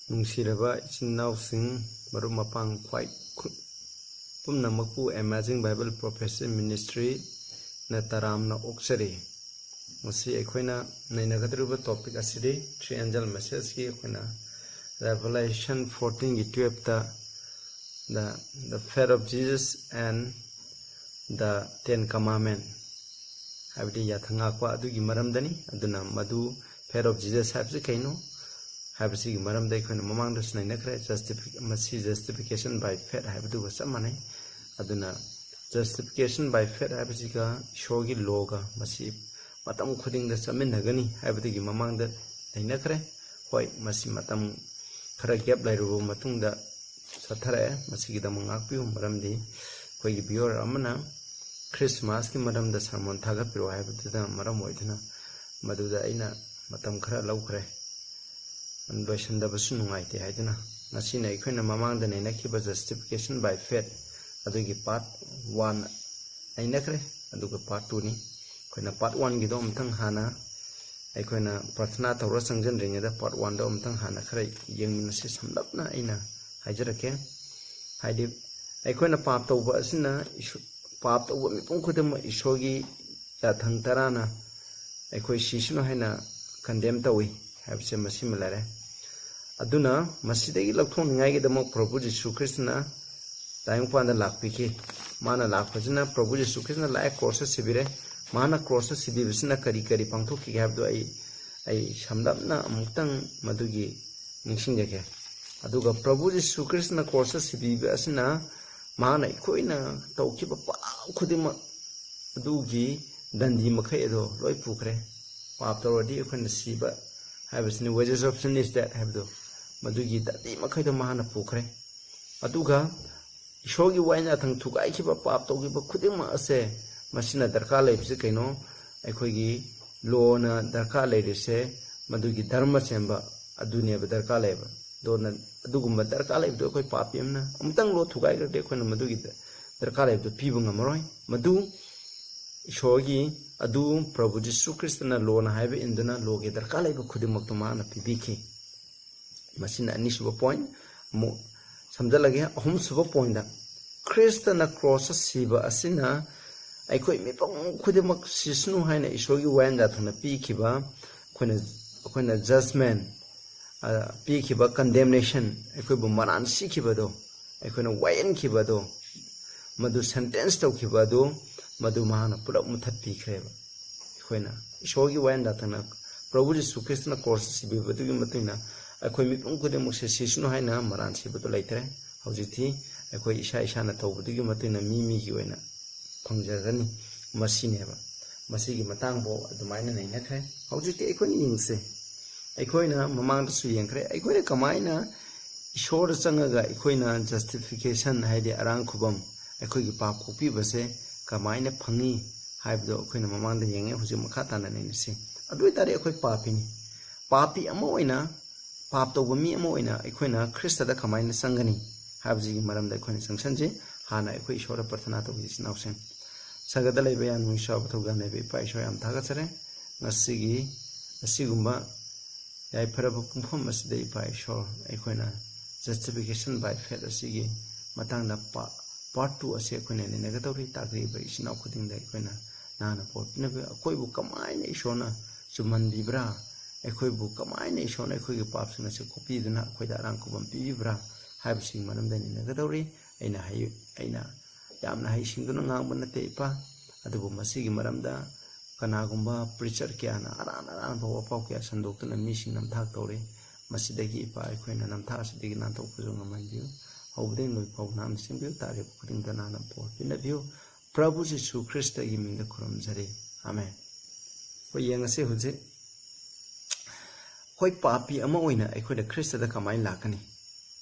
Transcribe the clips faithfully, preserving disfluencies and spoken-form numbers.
ꯅꯨꯡꯁꯤꯔꯕ ꯏꯆꯤꯟ ꯏꯅꯥꯎꯁꯤꯡ, ꯃꯔꯨꯞ ꯃꯄꯥꯡ ꯈ꯭ꯋꯥꯏ ꯈꯨ-, ꯄꯨꯝꯅꯃꯛꯄꯨ Amazing Bible Prophecy Ministry ꯅ ꯇꯔꯥꯝꯅ ꯑꯣꯛꯆꯔꯤ꯫ ꯉꯁꯤ ꯑꯩꯈꯣꯏꯅ ꯅꯩꯅꯒꯗꯧꯔꯤꯕ topic ꯑꯁꯤꯗꯤ Three Angel Message ꯀꯤ ꯑꯩꯈꯣꯏꯅ Revelation fourteen ꯒꯤ twelve ꯇ the, the fate of Jesus and the Ten Commandment, ꯍꯥꯏꯕꯗꯤ ꯌꯥꯊꯪ ꯉꯥꯛꯄ ꯑꯗꯨꯒꯤ ꯃꯔꯝꯗꯅꯤ꯫ ꯑꯗꯨꯅ ꯃꯗꯨ fate of Jesus ꯍꯥꯏꯕꯁꯤ ꯀꯩꯅꯣ ꯍꯥꯏꯕꯁꯤꯒꯤ ꯃꯔꯝꯗ ꯑꯩꯈꯣꯏꯅ ꯃꯃꯥꯡꯗꯁꯨ ꯅꯩꯅꯈ꯭ꯔꯦ꯫ Justifi-, ꯃꯁꯤ justification by faith ꯍꯥꯏꯕꯗꯨꯒ ꯆꯞ ꯃꯥꯟꯅꯩ꯫ ꯑꯗꯨꯅ justification by faith ꯍꯥꯏꯕꯁꯤꯒ ꯏꯁꯣꯔꯒꯤ law ꯒ ꯃꯁꯤ ꯃꯇꯝ ꯈꯨꯗꯤꯡꯗ ꯆꯠꯃꯤꯟꯅꯒꯅꯤ ꯍꯥꯏꯕꯗꯒꯤ ꯃꯃꯥꯡꯗ ꯅꯩꯅꯈ꯭ꯔꯦ꯫ ꯍꯣꯏ, ꯃꯁꯤ ꯃꯇꯝ ꯈꯔ gap ꯂꯩꯔꯨꯔꯕ ꯃꯇꯨꯡꯗ ꯆꯠꯊꯔꯛꯑꯦ꯫ ꯃꯁꯤꯒꯤꯗꯃꯛ ꯉꯥꯛꯄꯤꯌꯨ, ꯃꯔꯝꯗꯤ ꯑꯩꯈꯣꯏꯒꯤ viewer ꯑꯃꯅ Christmas ꯀꯤ ꯃꯔꯝꯗ sermon ꯊꯥꯒꯠꯄꯤꯔꯛꯑꯣ ꯍꯥꯏꯕꯗꯨꯗ ꯃꯔꯝ ꯑꯣꯏꯗꯨꯅ ꯃꯗꯨꯗ ꯑꯩꯅ ꯃꯇꯝ ꯈꯔ ꯂꯧꯈ꯭ꯔꯦ꯫ ꯂꯣꯏꯁꯤꯟꯗꯕꯁꯨ ꯅꯨꯡꯉꯥꯏꯇꯦ ꯍꯥꯏꯗꯨꯅ ꯉꯁꯤꯅ ꯑꯩꯈꯣꯏꯅ ꯃꯃꯥꯡꯗ ꯅꯩꯅꯈꯤꯕ justification by faith ꯑꯗꯨꯒꯤ part one ꯅꯩꯅꯈ꯭ꯔꯦ꯫ ꯑꯗꯨꯒ part two ꯅꯤ꯫ ꯑꯩꯈꯣꯏꯅ part one ꯒꯤꯗꯣ ꯑꯃꯨꯛꯇꯪ ꯍꯥꯟꯅ ꯑꯩꯈꯣꯏꯅ ꯄ꯭ꯔꯥꯊꯅꯥ ꯇꯧꯔ ꯆꯪꯁꯤꯟꯗ꯭ꯔꯤꯉꯩꯗ part one ꯗꯣ ꯑꯃꯨꯛꯇꯪ ꯍꯥꯟꯅ ꯈꯔ ꯌꯦꯡꯃꯤꯟꯅꯁꯤ꯫ ꯁꯝꯂꯞꯅ ꯑꯩꯅ ꯍꯥꯏꯖꯔꯛꯀꯦ꯫ ꯍꯥꯏꯗꯤ, ꯑꯩꯈꯣꯏꯅ ꯄꯥꯞ ꯇꯧꯕ ꯑꯁꯤꯅ ꯏꯁꯣ-, ꯄꯥꯞ ꯇꯧꯕ ꯃꯤꯄꯨꯝ ꯈꯨꯗꯤꯡꯃꯛ ꯏꯁꯣꯔꯒꯤ ꯌꯥꯊꯪ ꯇꯔꯥꯅ ꯑꯩꯈꯣꯏ ꯁꯤꯁꯅꯨ ꯍꯥꯏꯅ condemn ꯇꯧꯏ ꯍꯥꯏꯕꯁꯦ ꯃꯁꯤꯃ ꯂꯩꯔꯦ꯫ ꯑꯗꯨꯅ ꯃꯁꯤꯗꯒꯤ ꯂꯧꯊꯣꯛꯅꯤꯡꯉꯥꯏꯒꯤꯗꯃꯛ ꯄ꯭ꯔꯚꯨ ꯖꯤꯁꯨ ꯈ꯭ꯔꯤꯁꯇꯅ ꯇꯥꯏꯕꯪꯄꯥꯟꯗ ꯂꯥꯛꯄꯤꯈꯤ꯫ ꯃꯥꯅ ꯂꯥꯛꯄꯁꯤꯅ, ꯄ꯭ꯔꯚꯨ ꯖꯤꯁꯨ ꯈ꯭ꯔꯤꯁꯇꯅ ꯂꯥꯛꯑꯦ, cross ꯇ ꯁꯤꯕꯤꯔꯦ꯫ ꯃꯥꯅ cross ꯇ ꯁꯤꯕꯤꯕꯁꯤꯅ ꯀꯔꯤ ꯀꯔꯤ ꯄꯥꯡꯊꯣꯛꯈꯤꯒꯦ ꯍꯥꯏꯕꯗꯨ ꯑꯩ, ꯑꯩ ꯁꯝꯂꯞꯅ ꯑꯃꯨꯛꯇꯪ ꯃꯗꯨꯒꯤ ꯅꯤꯡꯁꯤꯡꯖꯒꯦ꯫ ꯑꯗꯨꯒ ꯄ꯭ꯔꯚꯨ ꯖꯤꯁꯨ ꯈ꯭ꯔꯤꯁꯇꯅ cross ꯇ ꯁꯤꯕꯤꯕ ꯑꯁꯤꯅ ꯃꯍꯥꯛꯅ ꯑꯩꯈꯣꯏꯅ ꯇꯧꯈꯤꯕ ꯄꯥꯞ ꯈꯨꯗꯤꯡꯃꯛ ꯑꯗꯨꯒꯤ ꯗꯟꯗꯤ ꯃꯈꯩ ꯑꯗꯣ ꯂꯣꯏ ꯄꯨꯈ꯭ꯔꯦ꯫ ꯄꯥꯞ ꯇꯧꯔꯗꯤ ꯑꯩꯈꯣꯏꯅ ꯁꯤꯕ ꯍꯥꯏꯕꯁꯤꯅꯤ, wages of sin is death ꯍꯥꯏꯕꯗꯣ, ꯃꯗꯨꯒꯤ ꯗꯟꯗꯤ ꯃꯈꯩꯗꯣ ꯃꯍꯥꯛꯅ ꯄꯨꯈ꯭ꯔꯦ꯫ ꯑꯗꯨꯒ ꯏꯁꯣꯔꯒꯤ ꯋꯥꯌꯦꯜ ꯌꯥꯊꯪ ꯊꯨꯒꯥꯏꯈꯤꯕ, ꯄꯥꯞ ꯇꯧꯈꯤꯕ ꯈꯨꯗꯤꯡꯃꯛ ꯑꯁꯦ, ꯃꯁꯤꯅ ꯗꯔꯀꯥꯔ ꯂꯩꯕꯁꯤ ꯀꯩꯅꯣ? ꯑꯩꯈꯣꯏꯒꯤ law ꯅ ꯗꯔꯀꯥꯔ ꯂꯩꯔꯤꯁꯦ, ꯃꯗꯨꯒꯤ ꯙꯔꯃ ꯁꯦꯝꯕ ꯑꯗꯨꯅꯦꯕ ꯗꯔꯀꯥꯔ ꯂꯩꯕ꯫ ꯑꯗꯨꯅ ꯑꯗꯨꯒꯨꯝꯕ ꯗꯔꯀꯥꯔ ꯂꯩꯕꯗꯣ ꯑꯩꯈꯣꯏ ꯄꯥꯄꯤ ꯑꯃꯅ ꯑꯃꯨꯛꯇꯪ law ꯊꯨꯒꯥꯏꯈ꯭ꯔꯗꯤ ꯑꯩꯈꯣꯏꯅ ꯃꯗꯨꯒꯤ ꯗ-, ꯗꯔꯀꯥꯔ ꯂꯩꯕꯗꯣ ꯄꯤꯕ ꯉꯝꯃꯔꯣꯏ꯫ ꯃꯗꯨ ꯏꯁꯣꯔꯒꯤ, ꯑꯗꯨ ꯄ꯭ꯔꯚꯨ ꯖꯤꯁꯨ ꯈ꯭ꯔꯤꯁꯇꯅ law ꯅ ꯍꯥꯏꯕ ꯏꯟꯗꯨꯅ law ꯒꯤ ꯗꯔꯀꯥꯔ ꯂꯩꯕ ꯈꯨꯗꯤꯡꯃꯛꯇꯨ ꯃꯥꯅ ꯄꯤꯕꯤꯈꯤ꯫ ꯃꯁꯤꯅ ꯑꯅꯤꯁꯨꯕ point꯫ ꯑꯃꯨꯛ ꯁꯝꯖꯜꯂꯒꯦ, ꯑꯍꯨꯝꯁꯨꯕ pointꯇ, ꯈ꯭ꯔꯤꯁꯇꯅ ꯀ꯭ꯔꯣꯁꯇ ꯁꯤꯕ ꯑꯁꯤꯅ ꯑꯩꯈꯣꯏ ꯃꯤꯄꯨꯝ ꯈꯨꯗꯤꯡꯃꯛ ꯁꯤꯁꯅꯨ ꯍꯥꯏꯅ ꯏꯁꯣꯔꯒꯤ ꯋꯥꯌꯦꯜ ꯌꯥꯊꯪꯅ ꯄꯤꯈꯤꯕ, ꯑꯩꯈꯣꯏꯅ, ꯑꯩꯈꯣꯏꯅ judgment, ꯑ, ꯄꯤꯈꯤꯕ condemnation, ꯑꯩꯈꯣꯏꯕꯨ ꯃꯔꯥꯟ ꯁꯤꯈꯤꯕꯗꯣ, ꯑꯩꯈꯣꯏꯅ ꯋꯥꯌꯦꯟꯈꯤꯕꯗꯣ, ꯃꯗꯨ sentence ꯇꯧꯈꯤꯕ ꯑꯗꯨ, ꯃꯗꯨ ꯃꯍꯥꯛꯅ ꯄꯨꯂꯞ ꯃꯨꯊꯠꯄꯤꯈ꯭ꯔꯦꯕ꯫ ꯑꯩꯈꯣꯏꯅ ꯏꯁꯣꯔꯒꯤ ꯋꯥꯌꯦꯜ ꯌꯥꯊꯪꯅ, ꯄ꯭ꯔꯚꯨ ꯖꯤꯁꯨ ꯈ꯭ꯔꯤꯁꯇꯅ ꯀ꯭ꯔꯣꯁꯇ ꯁꯤꯕꯤꯕꯗꯨꯒꯤ ꯃꯇꯨꯡ ꯏꯟꯅ ꯑꯩꯈꯣꯏ ꯃꯤꯄꯨꯝ ꯈꯨꯗꯤꯡꯃꯛꯁꯦ ꯁꯤꯁꯅꯨ ꯍꯥꯏꯅ ꯃꯔꯥꯟ ꯁꯤꯕꯗꯣ ꯂꯩꯇ꯭ꯔꯦ꯫ ꯍꯧꯖꯤꯛꯇꯤ ꯑꯩꯈꯣꯏ ꯏꯁꯥ ꯏꯁꯥꯅ ꯇꯧꯕꯗꯨꯒꯤ ꯃꯇꯨꯡ ꯏꯟꯅ ꯃꯤ ꯃꯤꯒꯤ ꯑꯣꯏꯅ ꯐꯪꯖꯒꯅꯤ꯫ ꯃꯁꯤꯅꯦꯕ, ꯃꯁꯤꯒꯤ ꯃꯇꯥꯡꯐꯥꯎ ꯑꯗꯨꯃꯥꯏꯅ ꯅꯩꯅꯈ꯭ꯔꯦ꯫ ꯍꯧꯖꯤꯛꯇꯤ ꯑꯩꯈꯣꯏꯅ ꯌꯦꯡꯁꯦ, ꯑꯩꯈꯣꯏꯅ ꯃꯃꯥꯡꯗꯁꯨ ꯌꯦꯡꯈ꯭ꯔꯦ, ꯑꯩꯈꯣꯏꯅ ꯀꯃꯥꯏꯅ ꯏꯁꯣꯔꯗ ꯆꯪꯉꯒ ꯑꯩꯈꯣꯏꯅ justification ꯍꯥꯏꯗꯤ ꯑꯔꯥꯡ ꯈꯨꯕꯝ, ꯑꯩꯈꯣꯏꯒꯤ ꯄꯥꯞ ꯀꯣꯛꯄꯤꯕꯁꯦ ꯀꯃꯥꯏꯅ ꯐꯪꯉꯤ ꯍꯥꯏꯕꯗꯣ ꯑꯩꯈꯣꯏꯅ ꯃꯃꯥꯡꯗ ꯌꯦꯡꯉꯦ꯫ ꯍꯧꯖꯤꯛ ꯃꯈꯥ ꯇꯥꯅ ꯅꯩꯅꯁꯤ꯫ ꯑꯗꯨ ꯑꯣꯏꯇꯥꯔꯗꯤ ꯑꯩꯈꯣꯏ ꯄꯥꯄꯤꯅꯤ꯫ ꯄꯥꯄꯤ ꯑꯃ ꯑꯣꯏꯅ, ꯄꯥꯞ ꯇꯧꯕ ꯃꯤ ꯑꯃ ꯑꯣꯏꯅ ꯑꯩꯈꯣꯏꯅ ꯈ꯭ꯔꯤꯁꯇꯗ ꯀꯃꯥꯏꯅ ꯆꯪꯒꯅꯤ ꯍꯥꯏꯕꯁꯤꯒꯤ ꯃꯔꯝꯗ ꯑꯩꯈꯣꯏꯅ ꯆꯪꯁꯟꯁꯤ꯫ ꯍꯥꯟꯅ ꯑꯩꯈꯣꯏ ꯏꯁꯣꯔꯗ ꯄ꯭ꯔꯊꯅꯥ ꯇꯧꯁꯤ, ꯏꯆꯤꯟ ꯏꯅꯥꯎꯁꯤꯡ꯫ ꯁꯔꯒꯗ ꯂꯩꯕ ꯌꯥꯝꯅ ꯅꯨꯡꯁꯤꯕ ꯊꯧꯖꯥꯜ ꯂꯩꯕ ꯏꯄꯥ ꯏꯁꯣꯔ, ꯌꯥꯝ ꯊꯥꯒꯠꯆꯔꯤ꯫ ꯉꯁꯤꯒꯤ ꯑꯁꯤꯒꯨꯝꯕ ꯌꯥꯏꯐꯔꯕ ꯄꯨꯡꯐꯝ ꯑꯁꯤꯗ ꯏꯄꯥ ꯏꯁꯣꯔ, ꯑꯩꯈꯣꯏꯅ justification by faith ꯑꯁꯤꯒꯤ ꯃꯇꯥꯡꯗ ꯄꯥ-, part two ꯑꯁꯤ ꯑꯩꯈꯣꯏꯅ ꯅꯩꯅꯒꯗꯧꯔꯤ꯫ ꯇꯥꯕꯤꯔꯤꯕ ꯏꯆꯤꯟ ꯏꯅꯥꯎ ꯈꯨꯗꯤꯡꯗ ꯑꯩꯈꯣꯏꯅ ꯅꯍꯥꯟꯅ ꯄꯣꯠ ꯄꯤꯅꯕ, ꯑꯩꯈꯣꯏꯕꯨ ꯀꯃꯥꯏꯅ ꯏꯁꯣꯔꯅ ꯆꯨꯝꯍꯟꯕꯤꯕ꯭ꯔꯥ? ꯑꯩꯈꯣꯏꯕꯨ ꯀꯃꯥꯏꯅ ꯏꯁꯣꯔꯅ ꯑꯩꯈꯣꯏꯒꯤ ꯄꯥꯞꯁꯤꯡ ꯑꯁꯤ ꯀꯣꯛꯄꯤꯗꯨꯅ ꯑꯩꯈꯣꯏꯗ ꯑꯔꯥꯡ ꯈꯨꯕꯝ ꯄꯤꯕꯤꯕ꯭ꯔꯥ ꯍꯥꯏꯕꯁꯤꯒꯤ ꯃꯔꯝꯗ ꯅꯩꯅꯒꯗꯧꯔꯤ꯫ ꯑꯩꯅ ꯍꯩ-, ꯑꯩꯅ ꯌꯥꯝꯅ ꯍꯩꯁꯤꯡꯗꯨꯅ ꯉꯥꯡꯕ ꯅꯠꯇꯦ, ꯏꯄꯥ, ꯑꯗꯨꯕꯨ ꯃꯁꯤꯒꯤ ꯃꯔꯝꯗ ꯀꯅꯥꯒꯨꯝꯕ preacher ꯀꯌꯥꯅ ꯑꯔꯥꯟ ꯑꯔꯥꯟꯕ ꯋꯥꯄꯥꯎ ꯀꯌꯥ ꯁꯟꯗꯣꯛꯇꯨꯅ ꯃꯤꯁꯤꯡ ꯅꯝꯊꯥꯛ ꯇꯧꯔꯤ꯫ ꯃꯁꯤꯗꯒꯤ ꯏꯄꯥ ꯑꯩꯈꯣꯏꯅ ꯅꯝꯊꯥꯛ ꯑꯁꯤꯗꯒꯤ ꯅꯥꯟꯊꯣꯛꯄꯁꯨ ꯉꯝꯍꯟꯕꯤꯌꯨ꯫ ꯍꯧꯕꯗꯒꯤ ꯂꯣꯏ ꯐꯥꯎꯕ ꯅꯍꯥꯛꯅ ꯁꯦꯝꯕꯤꯌꯨ꯫ ꯇꯥꯔꯤꯕ ꯈꯨꯗꯤꯡꯗ ꯅꯍꯥꯛꯅ ꯄꯣꯠ ꯄꯤꯅꯕꯤꯌꯨ꯫ ꯄ꯭ꯔꯚꯨ ꯖꯤꯁꯨ ꯈ꯭ꯔꯤꯁꯇꯒꯤ ꯃꯤꯡꯗ ꯈꯨꯔꯨꯝꯖꯔꯤ꯫ ꯑꯥꯃꯦꯟ꯫ ꯑꯩꯈꯣꯏ ꯌꯦꯡꯉꯁꯤ ꯍꯧꯖꯤꯛ꯫ ꯑꯩꯈꯣꯏ ꯄꯥꯄꯤ ꯑꯃ ꯑꯣꯏꯅ ꯑꯩꯈꯣꯏꯅ ꯈ꯭ꯔꯤꯁꯇꯗ ꯀꯃꯥꯏꯅ ꯂꯥꯛꯀꯅꯤ?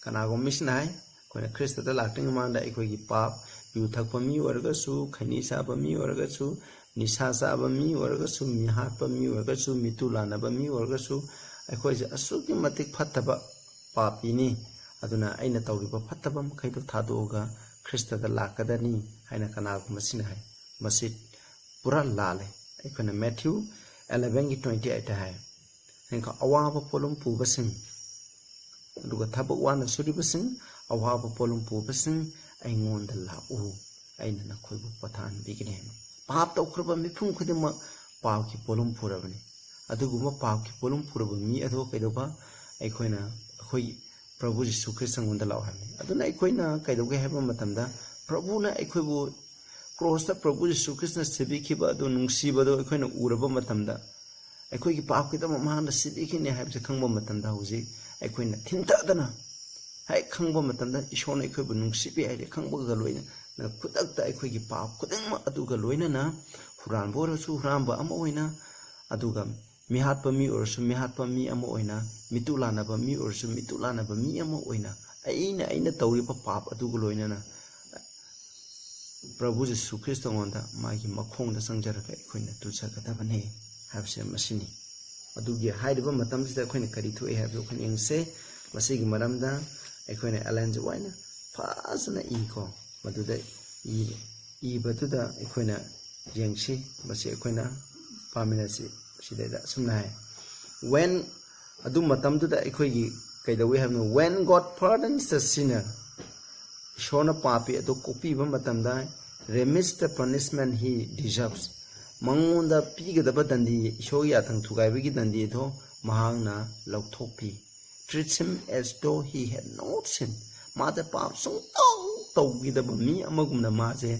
ꯀꯅꯥꯒꯨꯝꯕ ꯃꯤꯁꯤꯅ ꯍꯥꯏ, ꯑꯩꯈꯣꯏꯅ ꯈ꯭ꯔꯤꯁꯇꯗ ꯂꯥꯛꯇ꯭ꯔꯤꯉꯩ ꯃꯃꯥꯡꯗ ꯑꯩꯈꯣꯏꯒꯤ ꯄꯥꯞ, ꯌꯨ ꯊꯛꯄ ꯃꯤ ꯑꯣꯏꯔꯒꯁꯨ, ꯈꯩꯅꯤ ꯆꯥꯕ ꯃꯤ ꯑꯣꯏꯔꯒꯁꯨ, ꯅꯤꯁꯥ ꯆꯥꯕ ꯃꯤ ꯑꯣꯏꯔꯒꯁꯨ, ꯃꯤ ꯍꯥꯠꯄ ꯃꯤ ꯑꯣꯏꯔꯒꯁꯨ, ꯃꯤꯇꯨ ꯂꯥꯟꯅꯕ ꯃꯤ ꯑꯣꯏꯔꯒꯁꯨ, ꯑꯩꯈꯣꯏꯁꯦ ꯑꯁꯨꯛꯀꯤ ꯃꯇꯤꯛ ꯐꯠꯇꯕ ꯄꯥꯄꯤꯅꯤ꯫ ꯑꯗꯨꯅ ꯑꯩꯅ ꯇꯧꯔꯤꯕ ꯐꯠꯇꯕ ꯃꯈꯩꯗꯣ ꯊꯥꯗꯣꯛꯑꯒ ꯈ꯭ꯔꯤꯁꯇꯗ ꯂꯥꯛꯀꯗꯅꯤ ꯍꯥꯏꯅ ꯀꯅꯥꯒꯨꯝꯕꯁꯤꯅ ꯍꯥꯏ꯫ ꯃꯁꯤ ꯄꯨꯔꯥ ꯂꯥꯜꯂꯦ꯫ ꯑꯩꯈꯣꯏꯅ Matthew elevenꯒꯤ twenty eightꯇ ꯍꯥꯏ, "ꯑꯋꯥꯕ ꯄꯣꯠꯂꯨꯝ ꯄꯨꯕꯁꯤꯡ, ꯊꯕꯛ ꯋꯥꯅ ꯁꯨꯔꯤꯕꯁꯤꯡ, ꯑꯋꯥꯕ ꯄꯣꯠꯂꯨꯝ ꯄꯨꯕꯁꯤꯡ, ꯑꯩꯉꯣꯟꯗ ꯂꯥꯛꯎ, ꯑꯩꯅ ꯅꯈꯣꯏꯕꯨ ꯄꯣꯊꯥꯍꯟꯕꯤꯒꯅꯤ ꯍꯥꯏꯅ꯫ ꯄꯥꯞ ꯇꯧꯈ꯭ꯔꯕ ꯃꯤꯄꯨꯝ ꯈꯨꯗꯤꯡꯃꯛ ꯄꯥꯞꯀꯤ ꯄꯣꯠꯂꯨꯝ ꯄꯨꯔꯕꯅꯤ꯫ ꯑꯗꯨꯒꯨꯝꯕ ꯄꯥꯞꯀꯤ ꯄꯣꯠꯂꯨꯝ ꯄꯨꯔꯕ ꯃꯤ ꯑꯗꯣ ꯀꯩꯗꯧꯕ? ꯑꯩꯈꯣꯏꯅ, ꯑꯩꯈꯣꯏ ꯄ꯭ꯔꯚꯨ ꯖꯤꯁꯨ ꯈ꯭ꯔꯤꯁꯇ ꯑꯩꯉꯣꯟꯗ ꯂꯥꯛꯑꯣ ꯍꯥꯏꯕꯅꯤ꯫ ꯑꯗꯨꯅ ꯑꯩꯈꯣꯏꯅ ꯀꯩꯗꯧꯒꯦ ꯍꯥꯏꯕ ꯃꯇꯝꯗ, ꯄ꯭ꯔꯚꯨꯅ ꯑꯩꯈꯣꯏꯕꯨ ꯀ꯭ꯔꯣꯁꯇ ꯄ꯭ꯔꯚꯨ ꯖꯤꯁꯨ ꯈ꯭ꯔꯤꯁꯇꯅ ꯁꯤꯕꯤꯈꯤꯕ ꯑꯗꯨ ꯅꯨꯡꯁꯤꯕꯗꯣ ꯑꯩꯈꯣꯏꯅ ꯎꯔꯕ ꯃꯇꯝꯗ, ꯑꯩꯈꯣꯏꯒꯤ ꯄꯥꯞꯀꯤꯗꯃꯛ ꯃꯍꯥꯛꯅ ꯁꯤꯕꯤꯈꯤꯅꯤ ꯍꯥꯏꯕꯁꯦ ꯈꯪꯕ ꯃꯇꯝꯗ, ꯍꯧꯖꯤꯛ ꯑꯩꯈꯣꯏꯅ ꯊꯤꯟꯊꯗꯅ ꯍꯦꯛ ꯈꯪꯕ ꯃꯇꯝꯗ ꯏꯁꯣꯔꯅ ꯑꯩꯈꯣꯏꯕꯨ ꯅꯨꯡꯁꯤꯕꯤ ꯍꯥꯏꯔꯦ ꯈꯪꯕꯒ ꯂꯣꯏꯅꯅ ꯈꯨꯗꯛꯇ ꯑꯩꯈꯣꯏꯒꯤ ꯄꯥꯞ ꯈꯨꯗꯤꯡꯃꯛ ꯑꯗꯨꯒ ꯂꯣꯏꯅꯅ, ꯍꯨꯔꯥꯟꯕ ꯑꯣꯏꯔꯁꯨ ꯍꯨꯔꯥꯟꯕ ꯑꯃ ꯑꯣꯏꯅ, ꯑꯗꯨꯒ ꯃꯤꯍꯥꯠꯄ ꯃꯤ ꯑꯣꯏꯔꯁꯨ ꯃꯤꯍꯥꯠꯄ ꯃꯤ ꯑꯃ ꯑꯣꯏꯅ, ꯃꯤꯇꯨ ꯂꯥꯟꯅꯕ ꯃꯤ ꯑꯣꯏꯔꯁꯨ ꯃꯤꯇꯨ ꯂꯥꯟꯅꯕ ꯃꯤ ꯑꯃ ꯑꯣꯏꯅ, ꯑꯩꯅ, ꯑꯩꯅ ꯇꯧꯔꯤꯕ ꯄꯥꯞ ꯑꯗꯨꯒ ꯂꯣꯏꯅꯅ ꯄ꯭ꯔꯚꯨ ꯖꯤꯁꯨ ꯈ꯭ꯔꯤꯁꯇꯉꯣꯟꯗ ꯃꯥꯒꯤ ꯃꯈꯣꯡꯗ ꯆꯪꯖꯔꯒ ꯑꯩꯈꯣꯏꯅ ꯇꯨꯖꯒꯗꯕꯅꯤ ꯍꯥꯏꯕꯁꯦ ꯃꯁꯤꯅꯤ꯫ ꯑꯗꯨꯒꯤ ꯍꯥꯏꯔꯤꯕ ꯃꯇꯝꯁꯤꯗ ꯑꯩꯈꯣꯏꯅ ꯀꯔꯤ ꯊꯣꯛꯏ ꯍꯥꯏꯕꯗꯨ ꯑꯩꯈꯣꯏꯅ ꯌꯦꯡꯁꯦ꯫ ꯃꯁꯤꯒꯤ ꯃꯔꯝꯗ ꯑꯩꯈꯣꯏꯅ ꯑꯦꯂꯦꯟ ꯖꯤ ꯋꯥꯏꯠꯅ ꯐꯖꯅ ꯏꯀꯣ, ꯃꯗꯨꯗ ꯏ-, ꯏꯕꯗꯨꯗ ꯑꯩꯈꯣꯏꯅ ꯌꯦꯡꯁꯤ꯫ ꯃꯁꯤ ꯑꯩꯈꯣꯏꯅ ꯄꯥꯃꯤꯟꯅꯁꯤ꯫ ꯁꯤꯗꯩꯗ ꯑꯁꯨꯝꯅ ꯍꯥꯏ, "When," ꯑꯗꯨ ꯃꯇꯝꯗꯨꯗ ꯑꯩꯈꯣꯏꯒꯤ ꯀꯩꯗꯧꯏ ꯍꯥꯏꯕꯅꯣ? "When God pardons the sinner," ꯏꯁꯣꯔꯅ ꯄꯥꯄꯤ ꯑꯗꯨ ꯀꯣꯛꯄꯤꯕ ꯃꯇꯝꯗ, "remits the punishment he deserves," ꯃꯉꯣꯟꯗ ꯄꯤꯒꯗꯕ ꯗꯟꯗꯤ, ꯏꯁꯣꯔꯒꯤ ꯌꯥꯊꯪ ꯊꯨꯒꯥꯏꯕꯒꯤ ꯗꯟꯗꯤ ꯑꯗꯨ ꯃꯍꯥꯛꯅ ꯂꯧꯊꯣꯛꯄꯤ꯫ "Treats him as though he had not sinned," ꯃꯥꯁꯦ ꯄꯥꯞ ꯁꯨꯡꯇꯧ ꯇꯧꯈꯤꯗꯕ ꯃꯤ ꯑꯃꯒꯨꯝꯅ ꯃꯥꯁꯦ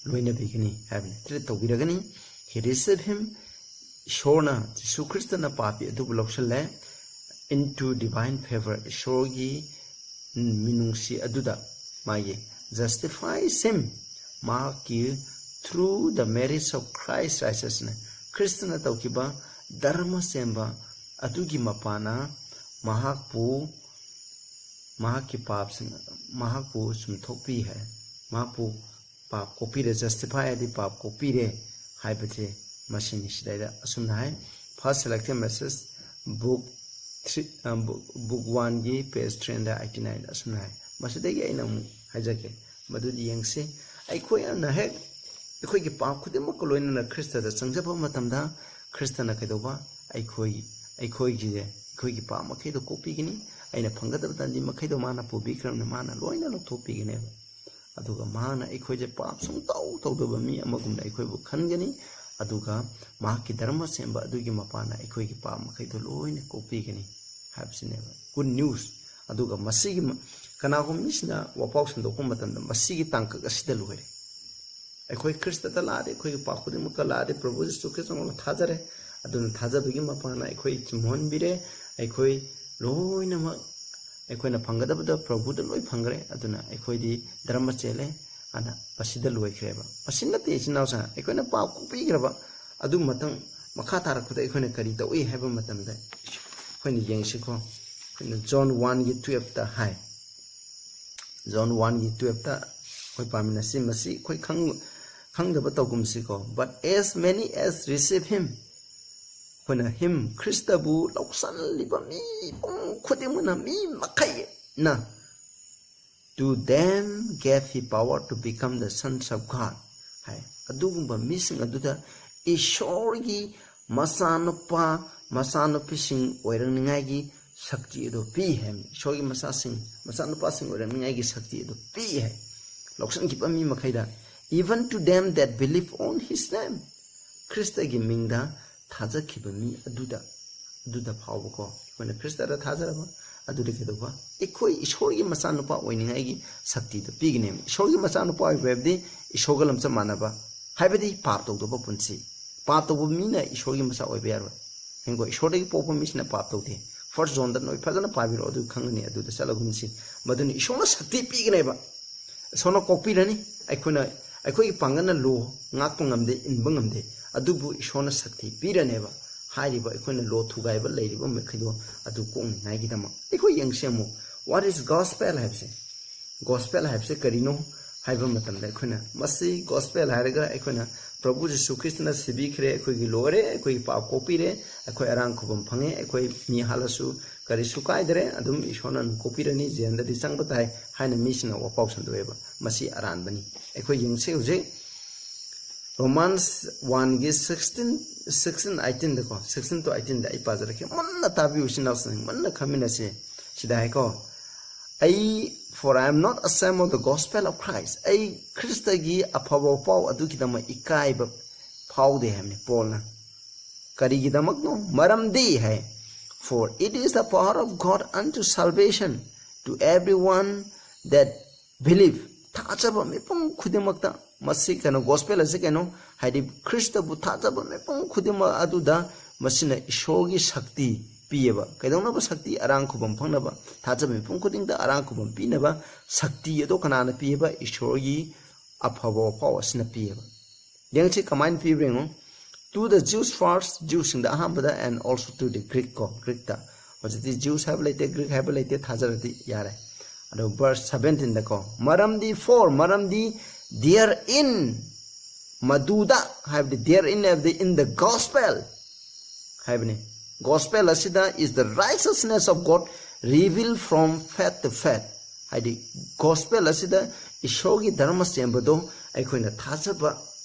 ꯂꯣꯏꯅꯕꯤꯒꯅꯤ ꯍꯥꯏꯕꯅꯤ, treat ꯇꯧꯕꯤꯔꯒꯅꯤ꯫ "He receive him," ꯏꯁꯣꯔꯅ, ꯖꯤꯁꯨ ꯈ꯭ꯔꯤꯁꯇꯅ ꯄꯥꯄꯤ ꯑꯗꯨꯕꯨ ꯂꯧꯁꯤꯜꯂꯦ, "into divine favor," ꯏꯁꯣꯔꯒꯤ ꯃꯤꯅꯨꯡꯁꯤ ꯑꯗꯨꯗ ꯃꯥꯒꯤ, "justifies him," ꯃꯍꯥꯛꯀꯤ, "through the merits of Christ's righteousness," ꯈ꯭ꯔꯤꯁꯇꯅ ꯇꯧꯈꯤꯕ ꯙꯔꯃ ꯁꯦꯝꯕ ꯑꯗꯨꯒꯤ ꯃꯄꯥꯟꯅ ꯃꯍꯥꯛꯄꯨ, ꯃꯍꯥꯛꯀꯤ ꯄꯥꯞꯁꯤꯡ, ꯃꯍꯥꯛꯄꯨ ꯆꯨꯝꯊꯣꯛꯄꯤ ꯍꯥꯏ, ꯃꯍꯥꯛꯄꯨ ꯄꯥꯞ ꯀꯣꯛꯄꯤꯔꯦ, justify ꯍꯥꯏꯗꯤ ꯄꯥꯞ ꯀꯣꯛꯄꯤꯔꯦ ꯍꯥꯏꯕꯁꯦ ꯃꯁꯤꯅꯤ꯫ ꯁꯤꯗꯩꯗ ꯑꯁꯨꯝꯅ ꯍꯥꯏ, First Selected Message, book three, ꯑ, book, book one ꯒꯤ page three hundred eighty nine ꯑꯁꯨꯝꯅ ꯍꯥꯏ꯫ ꯃꯁꯤꯗꯒꯤ ꯑꯩꯅ ꯑꯃꯨꯛ ꯍꯥꯏꯖꯒꯦ, ꯃꯗꯨꯗꯤ ꯌꯦꯡꯁꯤ꯫ ꯑꯩꯈꯣꯏꯅ ꯍꯦꯛ ꯑꯩꯈꯣꯏꯒꯤ ꯄꯥꯞ ꯈꯨꯗꯤꯡꯃꯛꯀ ꯂꯣꯏꯅꯅ ꯈ꯭ꯔꯤꯁꯇꯗ ꯆꯪꯖꯕ ꯃꯇꯝꯗ, ꯈ꯭ꯔꯤꯁꯇꯅ ꯀꯩꯗꯧꯕ? ꯑꯩꯈꯣꯏ, ꯑꯩꯈꯣꯏꯒꯤꯁꯦ, ꯑꯩꯈꯣꯏꯒꯤ ꯄꯥꯞ ꯃꯈꯩꯗꯣ ꯀꯣꯛꯄꯤꯒꯅꯤ꯫ ꯑꯩꯅ ꯐꯪꯒꯗꯕ ꯇꯟꯖꯤ ꯃꯈꯩꯗꯣ ꯃꯥꯅ ꯄꯨꯕꯤꯈ꯭ꯔꯕꯅꯤꯅ ꯃꯥꯅ ꯂꯣꯏꯅ ꯂꯧꯊꯣꯛꯄꯤꯒꯅꯦꯕ꯫ ꯑꯗꯨꯒ ꯃꯍꯥꯛꯅ ꯑꯩꯈꯣꯏꯁꯦ ꯄꯥꯞ ꯁꯨꯡꯇꯧ ꯇꯧꯗꯕ ꯃꯤ ꯑꯃꯒꯨꯝꯅ ꯑꯩꯈꯣꯏꯕꯨ ꯈꯟꯒꯅꯤ꯫ ꯑꯗꯨꯒ ꯃꯍꯥꯛꯀꯤ ꯙꯔꯃ ꯁꯦꯝꯕ ꯑꯗꯨꯒꯤ ꯃꯄꯥꯅ ꯑꯩꯈꯣꯏꯒꯤ ꯄꯥꯞ ꯃꯈꯩꯗꯣ ꯂꯣꯏꯅ ꯀꯣꯛꯄꯤꯒꯅꯤ ꯍꯥꯏꯕꯁꯤꯅꯦꯕ꯫ Good news꯫ ꯑꯗꯨꯒ ꯃꯁꯤꯒꯤ ꯃ-, ꯀꯅꯥꯒꯨꯝꯕ ꯃꯤꯁꯤꯅ ꯋꯥꯄꯥꯎ ꯁꯟꯗꯣꯛꯄ ꯃꯇꯝꯗ ꯃꯁꯤꯒꯤ ꯇꯥꯡꯀꯛ ꯑꯁꯤꯗ ꯂꯣꯏꯔꯦ꯫ ꯑꯩꯈꯣꯏ ꯈ꯭ꯔꯤꯁꯇꯗ ꯂꯥꯛꯑꯗꯤ, ꯑꯩꯈꯣꯏꯒꯤ ꯄꯥꯞ ꯈꯨꯗꯤꯡꯃꯛꯀ ꯂꯥꯛꯑꯗꯤ, ꯄ꯭ꯔꯚꯨ ꯖꯤꯁꯨ ꯈ꯭ꯔꯤꯁꯇ ꯃꯉꯣꯟꯗ ꯊꯥꯖꯔꯦ꯫ ꯑꯗꯨꯅ ꯊꯥꯖꯕꯒꯤ ꯃꯄꯥꯅ ꯑꯩꯈꯣꯏ ꯆꯨꯝꯍꯟꯕꯤꯔꯦ꯫ ꯑꯩꯈꯣꯏ ꯂꯣꯏꯅꯃꯛ ꯑꯩꯈꯣꯏꯅ ꯐꯪꯒꯗꯕꯗ ꯄ꯭ꯔꯚꯨꯗ ꯂꯣꯏ ꯐꯪꯈ꯭ꯔꯦ꯫ ꯑꯗꯨꯅ ꯑꯩꯈꯣꯏꯗꯤ ꯙꯔꯃ ꯆꯦꯜꯂꯦ꯫ ꯑꯗ ꯃꯁꯤꯗ ꯂꯣꯏꯈ꯭ꯔꯦꯕ꯫ ꯃꯁꯤ ꯅꯠꯇꯦ, ꯏꯆꯤꯟ ꯏꯅꯥꯎꯁꯤꯡ, ꯑꯩꯈꯣꯏꯅ ꯄꯥꯞ ꯀꯣꯛꯄꯤꯈ꯭ꯔꯕ ꯑꯗꯨ ꯃꯊꯪ ꯃꯈꯥ ꯇꯥꯔꯛꯄꯗ ꯑꯩꯈꯣꯏꯅ ꯀꯔꯤ ꯇꯧꯏ ꯍꯥꯏꯕ ꯃꯇꯝꯗ ꯑꯩꯈꯣꯏꯅ ꯌꯦꯡꯁꯤꯀꯣ꯫ ꯑꯩꯈꯣꯏꯅ ꯖꯣꯟ ꯋꯥꯟꯒꯤ ꯇꯨꯌꯦꯜꯞꯇ ꯍꯥꯏ꯫ ꯖꯣꯟ ꯋꯥꯟꯒꯤ ꯇꯨꯌꯦꯜꯞꯇ ꯑꯩꯈꯣꯏ ꯄꯥꯃꯤꯟꯅꯁꯤ꯫ ꯃꯁꯤ ꯑꯩꯈꯣꯏ ꯈꯪ-, ꯈꯪꯗꯕ ꯇꯧꯒꯨꯝꯁꯤꯀꯣ꯫ But as many as receive him, ꯑꯩꯈꯣꯏꯅ him, ꯈ꯭ꯔꯤꯁꯇꯕꯨ ꯂꯧꯁꯜꯂꯤꯕ ꯃꯤ ꯄꯨꯝ ꯈꯨꯗꯤꯡꯃꯛꯅ, ꯃꯤ ꯃꯈꯩꯅ, to them gave he power to become the sons of God ꯍꯥꯏ꯫ ꯑꯗꯨꯒꯨꯝꯕ ꯃꯤꯁꯤꯡ ꯑꯗꯨꯗ ꯏꯁꯣꯔꯒꯤ ꯃꯆꯥꯅꯨꯄꯥ, ꯃꯆꯥꯅꯨꯄꯤꯁꯤꯡ ꯑꯣꯏꯔꯛꯅꯤꯉꯥꯏꯒꯤ ꯁꯛꯇꯤ ꯑꯗꯨ ꯄꯤ ꯍꯥꯏ꯫ ꯏꯁꯣꯔꯒꯤ ꯃꯆꯥꯁꯤꯡ, ꯃꯆꯥꯅꯨꯄꯥꯁꯤꯡ ꯑꯣꯏꯔꯛꯅꯤꯉꯥꯏꯒꯤ ꯁꯛꯇꯤ ꯑꯗꯨ ꯄꯤ ꯍꯥꯏ꯫ ꯂꯧꯁꯤꯟꯈꯤꯕ ꯃꯤ ꯃꯈꯩꯗ, even to them that believe on his name, ꯈ꯭ꯔꯤꯁꯇꯒꯤ ꯃꯤꯡꯗ ꯊꯥꯖꯈꯤꯕ ꯃꯤ ꯑꯗꯨꯗ, ꯑꯗꯨꯗ ꯐꯥꯎꯕꯀꯣ, ꯑꯩꯈꯣꯏꯅ ꯈ꯭ꯔꯤꯁꯇꯗ ꯊꯥꯖꯔꯕ ꯑꯗꯨꯗ ꯀꯩꯗꯧꯕ? ꯑꯩꯈꯣꯏ ꯏꯁꯣꯔꯒꯤ ꯃꯆꯥꯅꯨꯄꯥ ꯑꯣꯏꯅꯤꯡꯉꯥꯏꯒꯤ ꯁꯛꯇꯤꯗꯨ ꯄꯤꯒꯅꯦꯕ꯫ ꯏꯁꯣꯔꯒꯤ ꯃꯆꯥꯅꯨꯄꯥ ꯑꯣꯏꯕ ꯍꯥꯏꯕꯗꯤ ꯏꯁꯣꯔꯒ ꯂꯝꯆꯞ ꯃꯥꯟꯅꯕ, ꯍꯥꯏꯕꯗꯤ ꯄꯥꯞ ꯇꯧꯗꯕ ꯄꯨꯟꯁꯤ꯫ ꯄꯥꯞ ꯇꯧꯕ ꯃꯤꯅ ꯏꯁꯣꯔꯒꯤ ꯃꯆꯥ ꯑꯣꯏꯕ ꯌꯥꯔꯣꯏ꯫ ꯍꯌꯦꯡꯀꯣ, ꯏꯁꯣꯔꯗꯒꯤ ꯄꯣꯛꯄ ꯃꯤꯁꯤꯅ ꯄꯥꯞ ꯇꯧꯗꯦ꯫ ꯐꯥꯔꯁ ꯖꯣꯟꯗ ꯅꯣꯏ ꯐꯖꯅ ꯄꯥꯕꯤꯔꯣ, ꯑꯗꯨ ꯈꯪꯒꯅꯤ꯫ ꯑꯗꯨꯗ ꯆꯠꯂꯒꯨꯝꯁꯤ꯫ ꯃꯗꯨꯅ ꯏꯁꯣꯔꯅ ꯁꯛꯇꯤ ꯄꯤꯒꯅꯦꯕ꯫ ꯏꯁꯣꯔꯅ ꯀꯣꯛꯄꯤꯔꯅꯤ꯫ ꯑꯩꯈꯣꯏꯅ, ꯑꯩꯈꯣꯏꯒꯤ ꯄꯥꯡꯒꯜꯅ ꯂꯣ ꯉꯥꯛꯄ ꯉꯝꯗꯦ, ꯏꯟꯕ ꯉꯝꯗꯦ꯫ ꯑꯗꯨꯕꯨ ꯏꯁꯣꯔꯅ ꯁꯛꯇꯤ ꯄꯤꯔꯅꯦꯕ꯫ ꯍꯥꯏꯔꯤꯕ ꯑꯩꯈꯣꯏꯅ ꯂꯣ ꯊꯨꯒꯥꯏꯕ ꯂꯩꯔꯤꯕ ꯃꯈꯩꯗꯣ ꯑꯗꯨ ꯀꯣꯛꯅꯤꯡꯉꯥꯏꯒꯤꯗꯃꯛ꯫ ꯑꯩꯈꯣꯏ ꯌꯦꯡꯁꯤ ꯑꯃꯨꯛ, what is gospel ꯍꯥꯏꯕꯁꯦ? Gospel ꯍꯥꯏꯕꯁꯦ ꯀꯔꯤꯅꯣ ꯍꯥꯏꯕ ꯃꯇꯝꯗ, ꯑꯩꯈꯣꯏꯅ ꯃꯁꯤ gospel ꯍꯥꯏꯔꯒ ꯑꯩꯈꯣꯏꯅ ꯄ꯭ꯔꯚꯨ ꯖꯤꯁꯨ ꯈ꯭ꯔꯤꯁꯇꯅ ꯁꯤꯕꯤꯈ꯭ꯔꯦ, ꯑꯩꯈꯣꯏꯒꯤ ꯂꯣꯏꯔꯦ, ꯑꯩꯈꯣꯏꯒꯤ ꯄꯥꯞ ꯀꯣꯛꯄꯤꯔꯦ, ꯑꯩꯈꯣꯏ ꯑꯔꯥꯡ ꯈꯨꯕꯝ ꯐꯪꯉꯦ, ꯑꯩꯈꯣꯏ ꯃꯤ ꯍꯥꯠꯂꯁꯨ ꯀꯔꯤꯁꯨ ꯀꯥꯏꯗ꯭ꯔꯦ, ꯑꯗꯨꯝ ꯏꯁꯣꯔꯅ ꯑꯗꯨꯝ ꯀꯣꯛꯄꯤꯔꯅꯤ, ꯖꯦꯜꯗꯗꯤ ꯆꯪꯕ ꯇꯥꯏ ꯍꯥꯏꯅ ꯃꯤꯁꯤꯡꯅ ꯋꯥꯄꯥꯎ ꯁꯟꯗꯣꯛꯑꯦꯕ꯫ ꯃꯁꯤ ꯑꯔꯥꯟꯕꯅꯤ꯫ ꯑꯩꯈꯣꯏ ꯌꯦꯡꯁꯤ ꯍꯧꯖꯤꯛ Romans one ꯒꯤ sixteen, sixteen, eighteen ꯗꯀꯣ, sixteen to eighteen ꯗ ꯑꯩ ꯄꯥꯖꯔꯛꯀꯦ꯫ ꯃꯨꯟꯅ ꯇꯥꯕꯤꯌꯨ, ꯏꯆꯤꯟ ꯏꯅꯥꯎꯁꯤꯡ, ꯃꯨꯟꯅ ꯈꯪꯃꯤꯟꯅꯁꯤ꯫ ꯁꯤꯗ ꯍꯥꯏꯀꯣ, ꯑꯩ, "For I am not ashamed of the gospel of Christ." ꯑꯩ ꯈ꯭ꯔꯤꯁꯇꯒꯤ ꯑꯐꯕ ꯄꯥꯎ ꯑꯗꯨꯒꯤꯗꯃꯛ ꯏꯀꯥꯏꯕ ꯐꯥꯎꯗꯦ ꯍꯥꯏꯕꯅꯤ ꯄꯣꯜꯅ꯫ ꯀꯔꯤꯒꯤꯗꯃꯛꯅꯣ? ꯃꯔꯝꯗꯤ ꯍꯥꯏ, "For it is the power of God unto salvation to everyone that believe." ꯊꯥꯖꯕ ꯃꯤꯄꯨꯝ ꯈꯨꯗꯤꯡꯃꯛꯇ꯫ ꯃꯁꯤ ꯀꯩꯅꯣ, ꯒꯣꯁꯄꯦꯜ ꯑꯁꯤ ꯀꯩꯅꯣ ꯍꯥꯏꯗꯤ ꯈ꯭ꯔꯤꯁꯇꯕꯨ ꯊꯥꯖꯕ ꯃꯤꯄꯨꯝ ꯈꯨꯗꯤꯡꯃꯛ ꯑꯗꯨꯗ ꯃꯁꯤꯅ ꯏꯁꯣꯔꯒꯤ ꯁꯛꯇꯤ ꯄꯤꯌꯦꯕ꯫ ꯀꯩꯗꯧꯅꯕ ꯁꯛꯇꯤ? ꯑꯔꯥꯡ ꯈꯨꯕꯝ ꯐꯪꯅꯕ꯫ ꯊꯥꯖꯕ ꯃꯤꯄꯨꯝ ꯈꯨꯗꯤꯡꯗ ꯑꯔꯥꯡ ꯈꯨꯕꯝ ꯄꯤꯅꯕ ꯁꯛꯇꯤ ꯑꯗꯣ ꯀꯅꯥꯅ ꯄꯤꯌꯦꯕ? ꯏꯁꯣꯔꯒꯤ ꯑꯐꯕ ꯋꯥꯐꯥꯎ ꯑꯁꯤꯅ ꯄꯤꯌꯦꯕ꯫ ꯌꯦꯡꯁꯤ ꯀꯃꯥꯏꯅ ꯄꯤꯕ꯭ꯔꯥ ꯌꯦꯡꯉꯣ꯫ "To the Jews first", ꯖ꯭ꯌꯨꯁꯤꯡꯗ ꯑꯍꯥꯟꯕꯗ, "and also to the Greek" ꯀꯣ, ꯒ꯭ꯔꯤꯛꯇ꯫ ꯍꯧꯖꯤꯛꯇꯤ ꯖ꯭ꯌꯨꯁ ꯍꯥꯏꯕ ꯂꯩꯇꯦ, ꯒ꯭ꯔꯤꯛ ꯍꯥꯏꯕ ꯂꯩꯇꯦ, ꯊꯥꯖꯔꯗꯤ ꯌꯥꯔꯦ꯫ ꯑꯗꯣ verse seventeen ꯗꯀꯣ, "ꯃꯔꯝꯗꯤ, for", ꯃꯔꯝꯗꯤ, "therein", ꯃꯗꯨꯗ ꯍꯥꯏꯕꯗꯤ, "therein" ꯍꯥꯏꯕꯗꯤ "in the gospel" ꯍꯥꯏꯕꯅꯤ꯫ "Gospel" ꯑꯁꯤꯗ "is the righteousness of God revealed from faith to faith", ꯍꯥꯏꯗꯤ ꯒꯣꯁꯄꯦꯜ ꯑꯁꯤꯗ ꯏꯁꯣꯔꯒꯤ ꯙꯔꯃ ꯆꯦꯟꯕꯗꯣ ꯑꯩꯈꯣꯏꯅ ꯊꯥꯖꯕ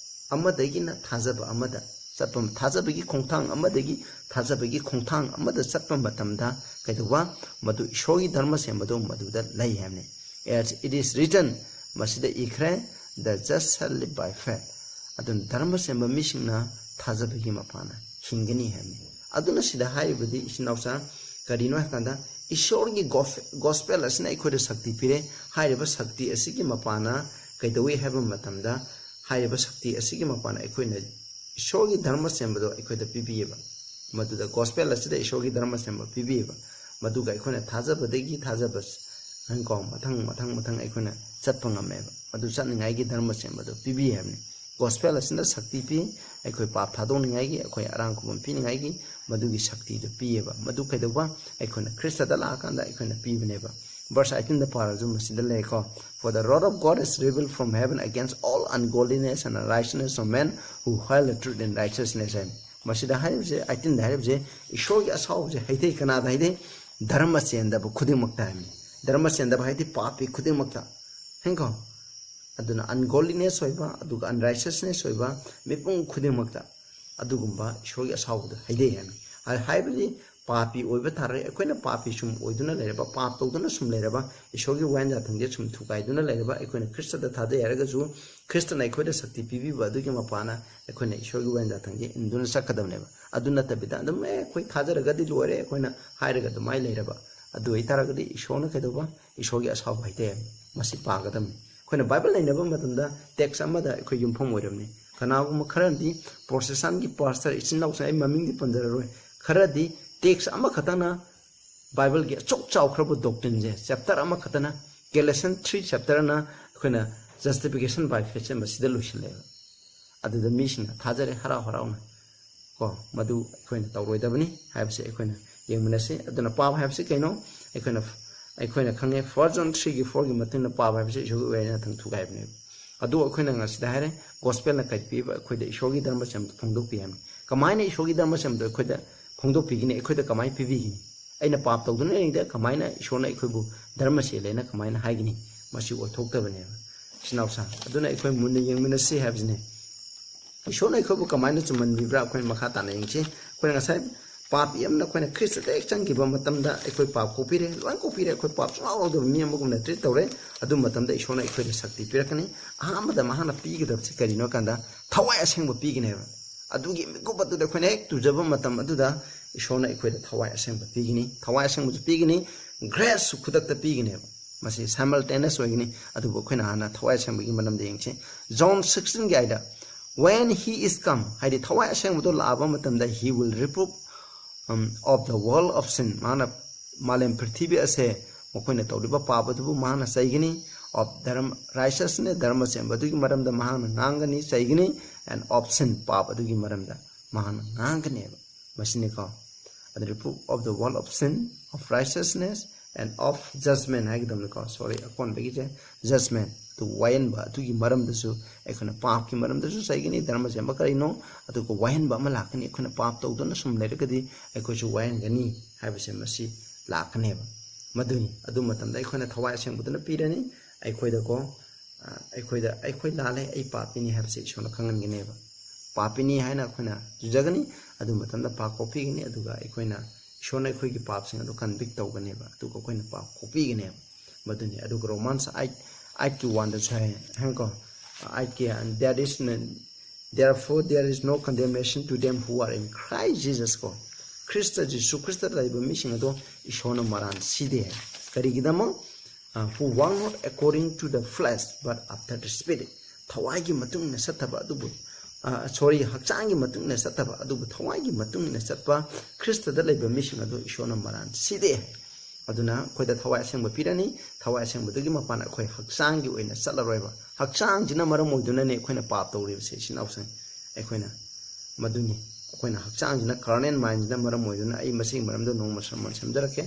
ꯑꯃꯗꯒꯤꯅ ꯊꯥꯖꯕ ꯑꯃꯗ ꯆꯠꯄ, ꯊꯥꯖꯕꯒꯤ ꯈꯣꯡꯊꯥꯡ ꯑꯃꯗꯒꯤ ꯊꯥꯖꯕꯒꯤ ꯈꯣꯡꯊꯥꯡ ꯑꯃꯗ ꯆꯠꯄ ꯃꯇꯝꯗ ꯀꯩꯗꯧꯕ? ꯃꯗꯨ ꯏꯁꯣꯔꯒꯤ ꯙꯔꯃ ꯆꯦꯟꯕꯗꯣ ꯃꯗꯨꯗ ꯂꯩ ꯍꯥꯏꯕꯅꯤ꯫ "As it is written", ꯃꯁꯤꯗ ꯏꯈ꯭ꯔꯦ, "The just shall live by faith", ꯑꯗꯨꯅ ꯙꯔꯃ ꯆꯦꯟꯕ ꯃꯤꯁꯤꯡꯅ ꯊꯥꯖꯕꯒꯤ ꯃꯄꯥꯟꯅ ꯍꯤꯡꯒꯅꯤ ꯍꯥꯏꯕꯅꯤ꯫ ꯑꯗꯨꯅ ꯁꯤꯗ ꯍꯥꯏꯔꯤꯕꯗꯤ, ꯏꯆꯤꯟ ꯏꯅꯥꯎꯁꯥ, ꯀꯔꯤꯅꯣ ꯍꯥꯏ ꯀꯥꯟꯗ, ꯏꯁꯣꯔꯒꯤ ꯒꯣꯁ-, ꯒꯣꯁꯄꯦꯜ ꯑꯁꯤꯅ ꯑꯩꯈꯣꯏꯗ ꯁꯛꯇꯤ ꯄꯤꯔꯦ꯫ ꯍꯥꯏꯔꯤꯕ ꯁꯛꯇꯤ ꯑꯁꯤꯒꯤ ꯃꯄꯥꯟꯅ ꯀꯩꯗꯧꯏ ꯍꯥꯏꯕ ꯃꯇꯝꯗ, ꯍꯥꯏꯔꯤꯕ ꯁꯛꯇꯤ ꯑꯁꯤꯒꯤ ꯃꯄꯥꯟꯅ ꯑꯩꯈꯣꯏꯅ ꯏꯁꯣꯔꯒꯤ ꯙꯔꯃ ꯆꯦꯟꯕꯗꯣ ꯑꯩꯈꯣꯏꯗ ꯄꯤꯕꯤꯌꯦꯕ꯫ ꯃꯗꯨꯗ ꯒꯣꯁꯄꯦꯜ ꯑꯁꯤꯗ ꯏꯁꯣꯔꯒꯤ ꯙꯔꯃ ꯆꯦꯟꯕ ꯄꯤꯕꯤꯌꯦꯕ꯫ ꯃꯗꯨꯒ ꯑꯩꯈꯣꯏꯅ ꯊꯥꯖꯕꯗꯒꯤ ꯊꯥꯖꯕ ꯀꯣ, ꯃꯊꯪ, ꯃꯊꯪ, ꯃꯊꯪ ꯑꯩꯈꯣꯏꯅ ꯆꯠꯄ ꯉꯝꯃꯦꯕ꯫ ꯃꯗꯨ ꯆꯠꯅꯤꯡꯉꯥꯏꯒꯤ ꯙꯔꯃ ꯆꯦꯟꯕꯗꯣ ꯄꯤꯕꯤ ꯍꯥꯏꯕꯅꯤ꯫ ꯒꯣꯁꯄꯦꯜ ꯑꯁꯤꯅ ꯁꯛꯇꯤ ꯄꯤ, ꯑꯩꯈꯣꯏ ꯄꯥꯞ ꯊꯥꯗꯣꯛꯅꯤꯡꯉꯥꯏꯒꯤ, ꯑꯩꯈꯣꯏ ꯑꯔꯥꯡ ꯈꯨꯕꯝ ꯄꯤꯅꯤꯡꯉꯥꯏꯒꯤ, ꯃꯗꯨꯒꯤ ꯁꯛꯇꯤꯗꯨ ꯄꯤꯌꯦꯕ꯫ ꯃꯗꯨ ꯀꯩꯗꯧꯕ? ꯑꯩꯈꯣꯏꯅ ꯈ꯭ꯔꯤꯁꯇꯗ ꯂꯥꯛꯑꯀꯥꯟꯗ ꯑꯩꯈꯣꯏꯅ ꯄꯤꯕꯅꯦꯕ꯫ Verse eighteenꯗ ꯄꯥꯔꯁꯨ ꯃꯁꯤꯗ ꯂꯩꯀꯣ, "For the wrath of God is revealed from heaven against all ungodliness and unrighteousness of men who hold the truth in righteousness" ꯍꯥꯏꯅ꯫ ꯃꯁꯤꯗ ꯍꯥꯏꯔꯤꯕꯁꯦ, eighteenꯗ ꯍꯥꯏꯔꯤꯕꯁꯦ, ꯏꯁꯣꯔꯒꯤ ꯑꯁꯥꯎꯕꯁꯦ ꯍꯩꯊꯩ꯫ ꯀꯅꯥꯗ ꯍꯩꯊꯩ? ꯙꯔꯃ ꯆꯦꯟꯗꯕ ꯈꯨꯗꯤꯡꯃꯛꯇ ꯍꯥꯏꯕꯅꯤ꯫ ꯙꯔꯃ ꯆꯦꯟꯗꯕ ꯍꯥꯏꯗꯤ ꯄꯥꯄꯤ ꯈꯨꯗꯤꯡꯃꯛꯇ꯫ ꯍꯦꯡꯀꯣ? ꯑꯗꯨꯅ ungodliness ꯑꯣꯏꯕ, ꯑꯗꯨꯒ unrighteousness ꯑꯣꯏꯕ ꯃꯤꯄꯨꯝ ꯈꯨꯗꯤꯡꯃꯛꯇ ꯑꯗꯨꯒꯨꯝꯕ ꯏꯁꯣꯔꯒꯤ ꯑꯁꯥꯎꯕꯗ ꯍꯩꯊꯩ ꯍꯥꯏꯕꯅꯤ꯫ ꯍꯥꯏ-, ꯍꯥꯏꯕꯗꯤ ꯄꯥꯄꯤ ꯑꯣꯏꯕ ꯊꯥꯔꯛꯑꯦ꯫ ꯑꯩꯈꯣꯏꯅ ꯄꯥꯄꯤ ꯁꯨꯝ ꯑꯣꯏꯗꯨꯅ ꯂꯩꯔꯕ, ꯄꯥꯞ ꯇꯧꯗꯨꯅ ꯁꯨꯝ ꯂꯩꯔꯕ, ꯏꯁꯣꯔꯒꯤ ꯋꯥꯌꯦꯟ ꯌꯥꯊꯪꯁꯦ ꯁꯨꯝ ꯊꯨꯒꯥꯏꯗꯨꯅ ꯂꯩꯔꯕ, ꯑꯩꯈꯣꯏꯅ ꯈ꯭ꯔꯤꯁꯇꯗ ꯊꯥꯖꯩ ꯍꯥꯏꯔꯒꯁꯨ, ꯈ꯭ꯔꯤꯁꯇꯅ ꯑꯩꯈꯣꯏꯗ ꯁꯛꯇꯤ ꯄꯤꯕꯤꯕ ꯑꯗꯨꯒꯤ ꯃꯄꯥꯅ ꯑꯩꯈꯣꯏꯅ ꯏꯁꯣꯔꯒꯤ ꯋꯥꯌꯦꯟ ꯌꯥꯊꯪꯁꯦ ꯏꯟꯗꯨꯅ ꯆꯠꯀꯗꯕꯅꯦꯕ꯫ ꯑꯗꯨ ꯅꯠꯇꯕꯤꯗ ꯑꯗꯨꯝ "ꯑꯦ, ꯑꯩꯈꯣꯏ ꯊꯥꯖꯔꯒꯗꯤ ꯂꯣꯏꯔꯦ" ꯑꯩꯈꯣꯏꯅ ꯍꯥꯏꯔꯒ ꯑꯗꯨꯃꯥꯏꯅ ꯂꯩꯔꯕ, ꯑꯗꯨ ꯑꯣꯏꯇꯥꯔꯒꯗꯤ ꯏꯁꯣꯔꯅ ꯀꯩꯗꯧꯕ? ꯏꯁꯣꯔꯒꯤ ꯑꯁꯥꯎꯕ ꯍꯥꯏꯇꯥꯏ꯫ ꯃꯁꯤ ꯄꯥꯒꯗꯕꯅꯤ꯫ ꯑꯩꯈꯣꯏꯅ ꯕꯥꯏꯕꯜ ꯅꯩꯅꯕ ꯃꯇꯝꯗ ꯇꯦꯛꯁ ꯑꯃꯗ ꯑꯩꯈꯣꯏ ꯌꯨꯝꯐꯝ ꯑꯣꯏꯔꯕꯅꯤ꯫ ꯀꯅꯥꯒꯨꯝꯕ ꯈꯔꯗꯤ, ꯄ꯭ꯔꯣꯇꯦꯁꯇꯥꯟꯒꯤ ꯄꯥꯁꯇꯔ ꯏꯆꯤꯟ ꯏꯅꯥꯎꯁꯤꯡ, ꯑꯩ ꯃꯃꯤꯡꯗꯤ ꯄꯟꯖꯔꯔꯣꯏ, ꯈꯔꯗꯤ ꯇꯦꯛꯁ ꯑꯃꯈꯛꯇꯅ ꯕꯥꯏꯕꯜꯒꯤ ꯑꯆꯧ ꯆꯥꯎꯈ꯭ꯔꯕ ꯗꯣꯛꯇ꯭ꯔꯤꯟꯁꯦ, ꯆꯦꯞꯇꯔ ꯑꯃꯈꯛꯇꯅ, ꯒꯦꯂꯦꯁꯟ ꯊ꯭ꯔꯤ ꯆꯦꯞꯇꯔꯅ ꯑꯩꯈꯣꯏꯅ justification by faith ꯃꯁꯤꯗ ꯂꯣꯏꯁꯤꯜꯂꯦꯕ꯫ ꯑꯗꯨꯗ ꯃꯤꯁꯤꯡꯅ ꯊꯥꯖꯔꯦ ꯍꯔꯥꯎ ꯍꯔꯥꯎꯅ꯫ ꯀꯣ, ꯃꯗꯨ ꯑꯩꯈꯣꯏꯅ ꯇꯧꯔꯣꯏꯗꯕꯅꯤ ꯍꯥꯏꯕꯁꯦ ꯑꯩꯈꯣꯏꯅ ꯌꯦꯡꯃꯤꯟꯅꯁꯤ꯫ ꯑꯗꯨꯅ ꯄꯥꯞ ꯍꯥꯏꯕꯁꯤ ꯀꯩꯅꯣ? ꯑꯩꯈꯣꯏꯅ, ꯑꯩꯈꯣꯏꯅ ꯈꯪꯉꯦ, First John three-ꯒꯤ four-ꯒꯤ ꯃꯇꯨꯡꯗ ꯄꯥꯞ ꯍꯥꯏꯕꯁꯤ ꯏꯁꯣꯔꯒꯤ ꯑꯣꯏꯅ ꯊꯨꯒꯥꯏꯕꯅꯦꯕ꯫ ꯑꯗꯨ ꯑꯩꯈꯣꯏꯅ ꯉꯁꯤꯗ ꯍꯥꯏꯔꯦ, ꯒꯣꯁꯄꯦꯜꯅ ꯀꯔꯤ ꯄꯤꯕ? ꯑꯩꯈꯣꯏꯗ ꯏꯁꯣꯔꯒꯤ ꯙꯔꯃꯁꯦ ꯑꯃꯨꯛ ꯐꯣꯡꯗꯣꯛꯄꯤ ꯍꯥꯏꯕꯅꯤ꯫ ꯀꯃꯥꯏꯅ ꯏꯁꯣꯔꯒꯤ ꯙꯔꯃꯁꯦ ꯑꯃꯨꯛ ꯑꯩꯈꯣꯏꯗ ꯐꯣꯡꯗꯣꯛꯄꯤꯒꯅꯤ? ꯑꯩꯈꯣꯏꯗ ꯀꯃꯥꯏꯅ ꯄꯤꯕꯤꯒꯅꯤ? ꯑꯩꯅ ꯄꯥꯞ ꯇꯧꯗꯨꯅ ꯂꯩꯔꯤꯉꯩꯗ ꯀꯃꯥꯏꯅ ꯏꯁꯣꯔꯅ ꯑꯩꯈꯣꯏꯕꯨ ꯙꯔꯃ ꯆꯦꯜꯂꯦꯅ ꯀꯃꯥꯏꯅ ꯍꯥꯏꯒꯅꯤ? ꯃꯁꯤ ꯑꯣꯏꯊꯣꯛꯇꯕꯅꯦꯕ, ꯏꯆꯤꯟ ꯏꯅꯥꯎꯁꯥ꯫ ꯑꯗꯨꯅ ꯑꯩꯈꯣꯏ ꯃꯨꯟꯅ ꯌꯦꯡꯃꯤꯟꯅꯁꯤ ꯍꯥꯏꯕꯁꯤꯅꯦ꯫ ꯏꯁꯣꯔꯅ ꯑꯩꯈꯣꯏꯕꯨ ꯀꯃꯥꯏꯅ ꯆꯨꯝꯍꯟꯕꯤꯕ꯭ꯔꯥ? ꯑꯩꯈꯣꯏꯅ ꯃꯈꯥ ꯇꯥꯅ ꯌꯦꯡꯁꯤ꯫ ꯑꯩꯈꯣꯏꯅ ꯉꯁꯥꯏ ꯄꯥꯄꯤ ꯑꯃꯅ ꯑꯩꯈꯣꯏꯅ ꯈ꯭ꯔꯤꯁꯇꯗ ꯍꯦꯛ ꯆꯪꯈꯤꯕ ꯃꯇꯝꯗ ꯑꯩꯈꯣꯏ ꯄꯥꯞ ꯀꯣꯛꯄꯤꯔꯦ, ꯂꯣꯏ ꯀꯣꯛꯄꯤꯔꯦ, ꯑꯩꯈꯣꯏ ꯄꯥꯞ ꯁꯨꯡꯌꯥꯎ ꯌꯥꯎꯗꯕ ꯃꯤ ꯑꯃꯒꯨꯝꯅ treat ꯇꯧꯔꯦ꯫ ꯑꯗꯨ ꯃꯇꯝꯗ ꯏꯁꯣꯔꯅ ꯑꯩꯈꯣꯏꯗ ꯁꯛꯇꯤ ꯄꯤꯔꯛꯀꯅꯤ꯫ ꯑꯍꯥꯟꯕꯗ ꯃꯍꯥꯛꯅ ꯄꯤꯒꯗꯕꯁꯤ ꯀꯔꯤꯅꯣ ꯍꯥꯏ ꯀꯥꯟꯗ, ꯊꯋꯥꯏ ꯑꯁꯦꯡꯕ ꯄꯤꯒꯅꯦꯕ꯫ ꯑꯗꯨꯒꯤ ꯃꯤꯀꯨꯞ ꯑꯗꯨꯗ ꯑꯩꯈꯣꯏꯅ ꯍꯦꯛ ꯇꯨꯖꯕ ꯃꯇꯝ ꯑꯗꯨꯗ ꯏꯁꯣꯔꯅ ꯑꯩꯈꯣꯏꯗ ꯊꯋꯥꯏ ꯑꯁꯦꯡꯕ ꯄꯤꯒꯅꯤ꯫ ꯊꯋꯥꯏ ꯑꯁꯦꯡꯕꯁꯨ ꯄꯤꯒꯅꯤ, grace-ꯁꯨ ꯈꯨꯗꯛꯇ ꯄꯤꯒꯅꯦꯕ꯫ ꯃꯁꯤ simultaneous ꯑꯣꯏꯒꯅꯤ꯫ ꯑꯗꯨꯕꯨ ꯑꯩꯈꯣꯏꯅ ꯍꯥꯟꯅ ꯊꯋꯥꯏ ꯑꯁꯦꯡꯕꯒꯤ ꯃꯔꯝꯗ ꯌꯦꯡꯁꯤ꯫ John sixteen-ꯒꯤ ꯑꯥꯏꯗ, "When he is come", ꯍꯥꯏꯗꯤ ꯊꯋꯥꯏ ꯑꯁꯦꯡꯕꯗꯣ ꯂꯥꯛꯑꯕ ꯃꯇꯝꯗ, "he will reprove, um, of the world of sin", ꯃꯥꯅ ꯃꯥꯂꯦꯝ ꯄ꯭ꯔꯤꯊꯤꯕꯤ ꯑꯁꯦ ꯃꯈꯣꯏꯅ ꯇꯧꯔꯤꯕ ꯄꯥꯞ ꯑꯗꯨꯕꯨ ꯃꯍꯥꯛꯅ ꯆꯩꯒꯅꯤ, of ꯙꯔꯃ, righteousness, ꯙꯔꯃ ꯆꯦꯟꯕ ꯑꯗꯨꯒꯤ ꯃꯔꯝꯗ ꯃꯍꯥꯛꯅ ꯉꯥꯡꯒꯅꯤ, ꯆꯩꯒꯅꯤ, and of sin, ꯄꯥꯞ ꯑꯗꯨꯒꯤ ꯃꯔꯝꯗ ꯃꯍꯥꯛꯅ ꯉꯥꯡꯒꯅꯦꯕ꯫ ꯃꯁꯤꯅꯤꯀꯣ, "The reproof of the world of sin, of righteousness, and of judgment" ꯍꯥꯏꯒꯗꯕꯅꯤꯀꯣ, sorry, ꯑꯀꯣꯟꯕꯒꯤꯁꯦ judgment, ꯑꯗꯨ ꯋꯥꯌꯦꯟꯕ ꯑꯗꯨꯒꯤ ꯃꯔꯝꯗꯁꯨ ꯑꯩꯈꯣꯏꯅ ꯄꯥꯞꯀꯤ ꯃꯔꯝꯗꯁꯨ ꯆꯩꯒꯅꯤ, ꯙꯔꯃ ꯆꯦꯟꯕ ꯀꯔꯤꯅꯣ, ꯑꯗꯨꯒ ꯋꯥꯌꯦꯟꯕ ꯑꯃ ꯂꯥꯛꯀꯅꯤ꯫ ꯑꯩꯈꯣꯏꯅ ꯄꯥꯞ ꯇꯧꯗꯨꯅ ꯁꯨꯝ ꯂꯩꯔꯒꯗꯤ ꯑꯩꯈꯣꯏꯁꯨ ꯋꯥꯌꯦꯟꯒꯅꯤ ꯍꯥꯏꯕꯁꯦ ꯃꯁꯤ ꯂꯥꯛꯀꯅꯦꯕ꯫ ꯃꯗꯨꯅꯤ, ꯑꯗꯨ ꯃꯇꯝꯗ ꯑꯩꯈꯣꯏꯅ ꯊꯋꯥꯏ ꯑꯁꯦꯡꯕꯗꯨꯅ ꯄꯤꯔꯅꯤ꯫ ꯑꯩꯈꯣꯏꯗꯀꯣ, ꯑ, ꯑꯩꯈꯣꯏꯗ, "ꯑꯩꯈꯣꯏ ꯂꯥꯜꯂꯦ, ꯑꯩ ꯄꯥꯄꯤꯅꯤ" ꯍꯥꯏꯕꯁꯦ ꯏꯁꯣꯔꯅ ꯈꯪꯍꯟꯒꯅꯦꯕ꯫ ꯄꯥꯄꯤꯅꯤ ꯍꯥꯏꯅ ꯑꯩꯈꯣꯏꯅ ꯇꯨꯖꯒꯅꯤ, ꯑꯗꯨ ꯃꯇꯝꯗ ꯄꯥꯞ ꯀꯣꯛꯄꯤꯒꯅꯤ, ꯑꯗꯨꯒ ꯑꯩꯈꯣꯏꯅ ꯏꯁꯣꯔꯅ ꯑꯩꯈꯣꯏꯒꯤ ꯄꯥꯞꯁꯤꯡ ꯑꯗꯨ ꯀꯟꯚꯤꯛ ꯇꯧꯒꯅꯦꯕ, ꯑꯗꯨꯒ ꯑꯩꯈꯣꯏꯅ ꯄꯥꯞ ꯀꯣꯛꯄꯤꯒꯅꯦꯕ꯫ ꯃꯗꯨꯅꯤ꯫ ꯑꯗꯨꯒ Romans eight, eight ꯀꯤ one ꯗꯁꯨ ꯍꯥꯏ, ꯍꯥꯏꯀꯣ, eight ꯀꯤ, "There is no, therefore there is no condemnation to them who are in Christ Jesus" ꯀꯣ꯫ ꯈ꯭ꯔꯤꯁꯇ, ꯖꯤꯁꯨ ꯈ꯭ꯔꯤꯁꯇ ꯂꯩꯕ ꯃꯤꯁꯤꯡ ꯑꯗꯣ ꯏꯁꯣꯔꯅ ꯃꯔꯥꯟ ꯁꯤꯗꯦ ꯍꯥꯏ꯫ ꯀꯔꯤꯒꯤꯗꯃꯛ? "Who walk not according to the flesh, but after the Spirit." ꯊꯋꯥꯏꯒꯤ ꯃꯇꯨꯡ ꯏꯟꯅ ꯆꯠꯇꯕ ꯑꯗꯨꯕꯨ, ꯁꯣꯔꯤ, ꯍꯛꯆꯥꯡꯒꯤ ꯃꯇꯨꯡ ꯏꯟꯅ ꯆꯠꯇꯕ ꯑꯗꯨꯕꯨ ꯊꯋꯥꯏꯒꯤ ꯃꯇꯨꯡ ꯏꯟꯅ ꯆꯠꯄ ꯈ꯭ꯔꯤꯁꯇꯗ ꯂꯩꯕ ꯃꯤꯁꯤꯡ ꯑꯗꯨ ꯏꯁꯣꯔꯅ ꯃꯔꯥꯟ ꯁꯤꯗꯦ ꯍꯥꯏ꯫ ꯑꯗꯨꯅ ꯑꯩꯈꯣꯏꯗ ꯊꯋꯥꯏ ꯑꯁꯦꯡꯕ ꯄꯤꯔꯅꯤ꯫ ꯊꯋꯥꯏ ꯑꯁꯦꯡꯕꯗꯨꯒꯤ ꯃꯄꯥꯟ ꯑꯩꯈꯣꯏ ꯍꯛꯆꯥꯡꯒꯤ ꯑꯣꯏꯅ ꯆꯠꯂꯔꯣꯏꯕ꯫ ꯍꯛꯆꯥꯡꯁꯤꯅ ꯃꯔꯝ ꯑꯣꯏꯗꯨꯅꯅꯦ ꯑꯩꯈꯣꯏꯅ ꯄꯥꯞ ꯇꯧꯔꯤꯕꯁꯦ, ꯏꯆꯤꯟ ꯏꯅꯥꯎꯁꯤꯡ꯫ ꯑꯩꯈꯣꯏꯅ ꯃꯗꯨꯅꯤ꯫ ꯑꯩꯈꯣꯏꯅ ꯍꯛꯆꯥꯡꯁꯤꯅ, ꯀꯥꯔꯅꯦꯜ ꯃꯥꯏꯟꯁꯤꯅ ꯃꯔꯝ ꯑꯣꯏꯗꯨꯅ, ꯑꯩ ꯃꯁꯤꯒꯤ ꯃꯔꯝꯗ ꯅꯣꯡꯃ ꯁꯔꯃꯣꯟ ꯁꯦꯝꯖꯔꯛꯀꯦ꯫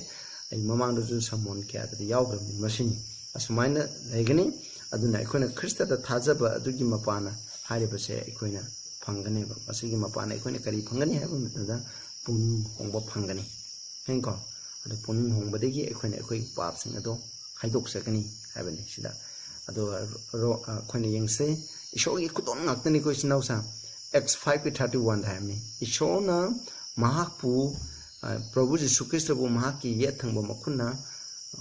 ꯑꯩ ꯃꯃꯥꯡꯗꯁꯨ ꯁꯔꯃꯣꯟ ꯀꯌꯥꯗꯗꯤ ꯌꯥꯎꯈ꯭ꯔꯕꯅꯤ꯫ ꯃꯁꯤꯅꯤ꯫ ꯑꯁꯨꯃꯥꯏꯅ ꯂꯩꯒꯅꯤ꯫ ꯑꯗꯨꯅ ꯑꯩꯈꯣꯏꯅ ꯈ꯭ꯔꯤꯁꯇꯗ ꯊꯥꯖꯕ ꯑꯗꯨꯒꯤ ꯃꯄꯥꯟꯅ ꯍꯥꯏꯔꯤꯕꯁꯦ ꯑꯩꯈꯣꯏꯅ ꯐꯪꯒꯅꯦꯕ꯫ ꯃꯁꯤꯒꯤ ꯃꯄꯥꯟꯅ ꯑꯩꯈꯣꯏꯅ ꯀꯔꯤ ꯐꯪꯒꯅꯤ ꯍꯥꯏꯕ ꯃꯇꯝꯗ ꯄꯨꯛꯅꯤꯡ ꯍꯣꯡꯕ ꯐꯪꯒꯅꯤ꯫ ꯍꯦꯡꯀꯣ? ꯑꯗꯨ ꯄꯨꯛꯅꯤꯡ ꯍꯣꯡꯕꯗꯒꯤ ꯑꯩꯈꯣꯏꯅ ꯑꯩꯈꯣꯏꯒꯤ ꯄꯥꯞꯁꯤꯡ ꯑꯗꯣ ꯍꯥꯏꯗꯣꯛꯆꯒꯅꯤ ꯍꯥꯏꯕꯅꯤ ꯁꯤꯗ꯫ ꯑꯗꯣ ꯔꯣ-, ꯑ, ꯑꯩꯈꯣꯏꯅ ꯌꯦꯡꯁꯦ, ꯏꯁꯣꯔꯒꯤ ꯈꯨꯗꯣꯜ ꯉꯥꯛꯇꯅꯤꯀꯣ, ꯏꯆꯤꯟ ꯏꯅꯥꯎꯁꯥ꯫ Acts five thirty one ꯗ ꯍꯥꯏꯕꯅꯤ, ꯏꯁꯣꯔꯅ ꯃꯍꯥꯛꯄꯨ, ꯑ, ꯄ꯭ꯔꯚꯨ ꯖꯤꯁꯨ ꯈ꯭ꯔꯤꯁꯇꯕꯨ ꯃꯍꯥꯛꯀꯤ ꯌꯦꯠ ꯊꯪꯕ ꯃꯈꯨꯠꯅ, ꯑ,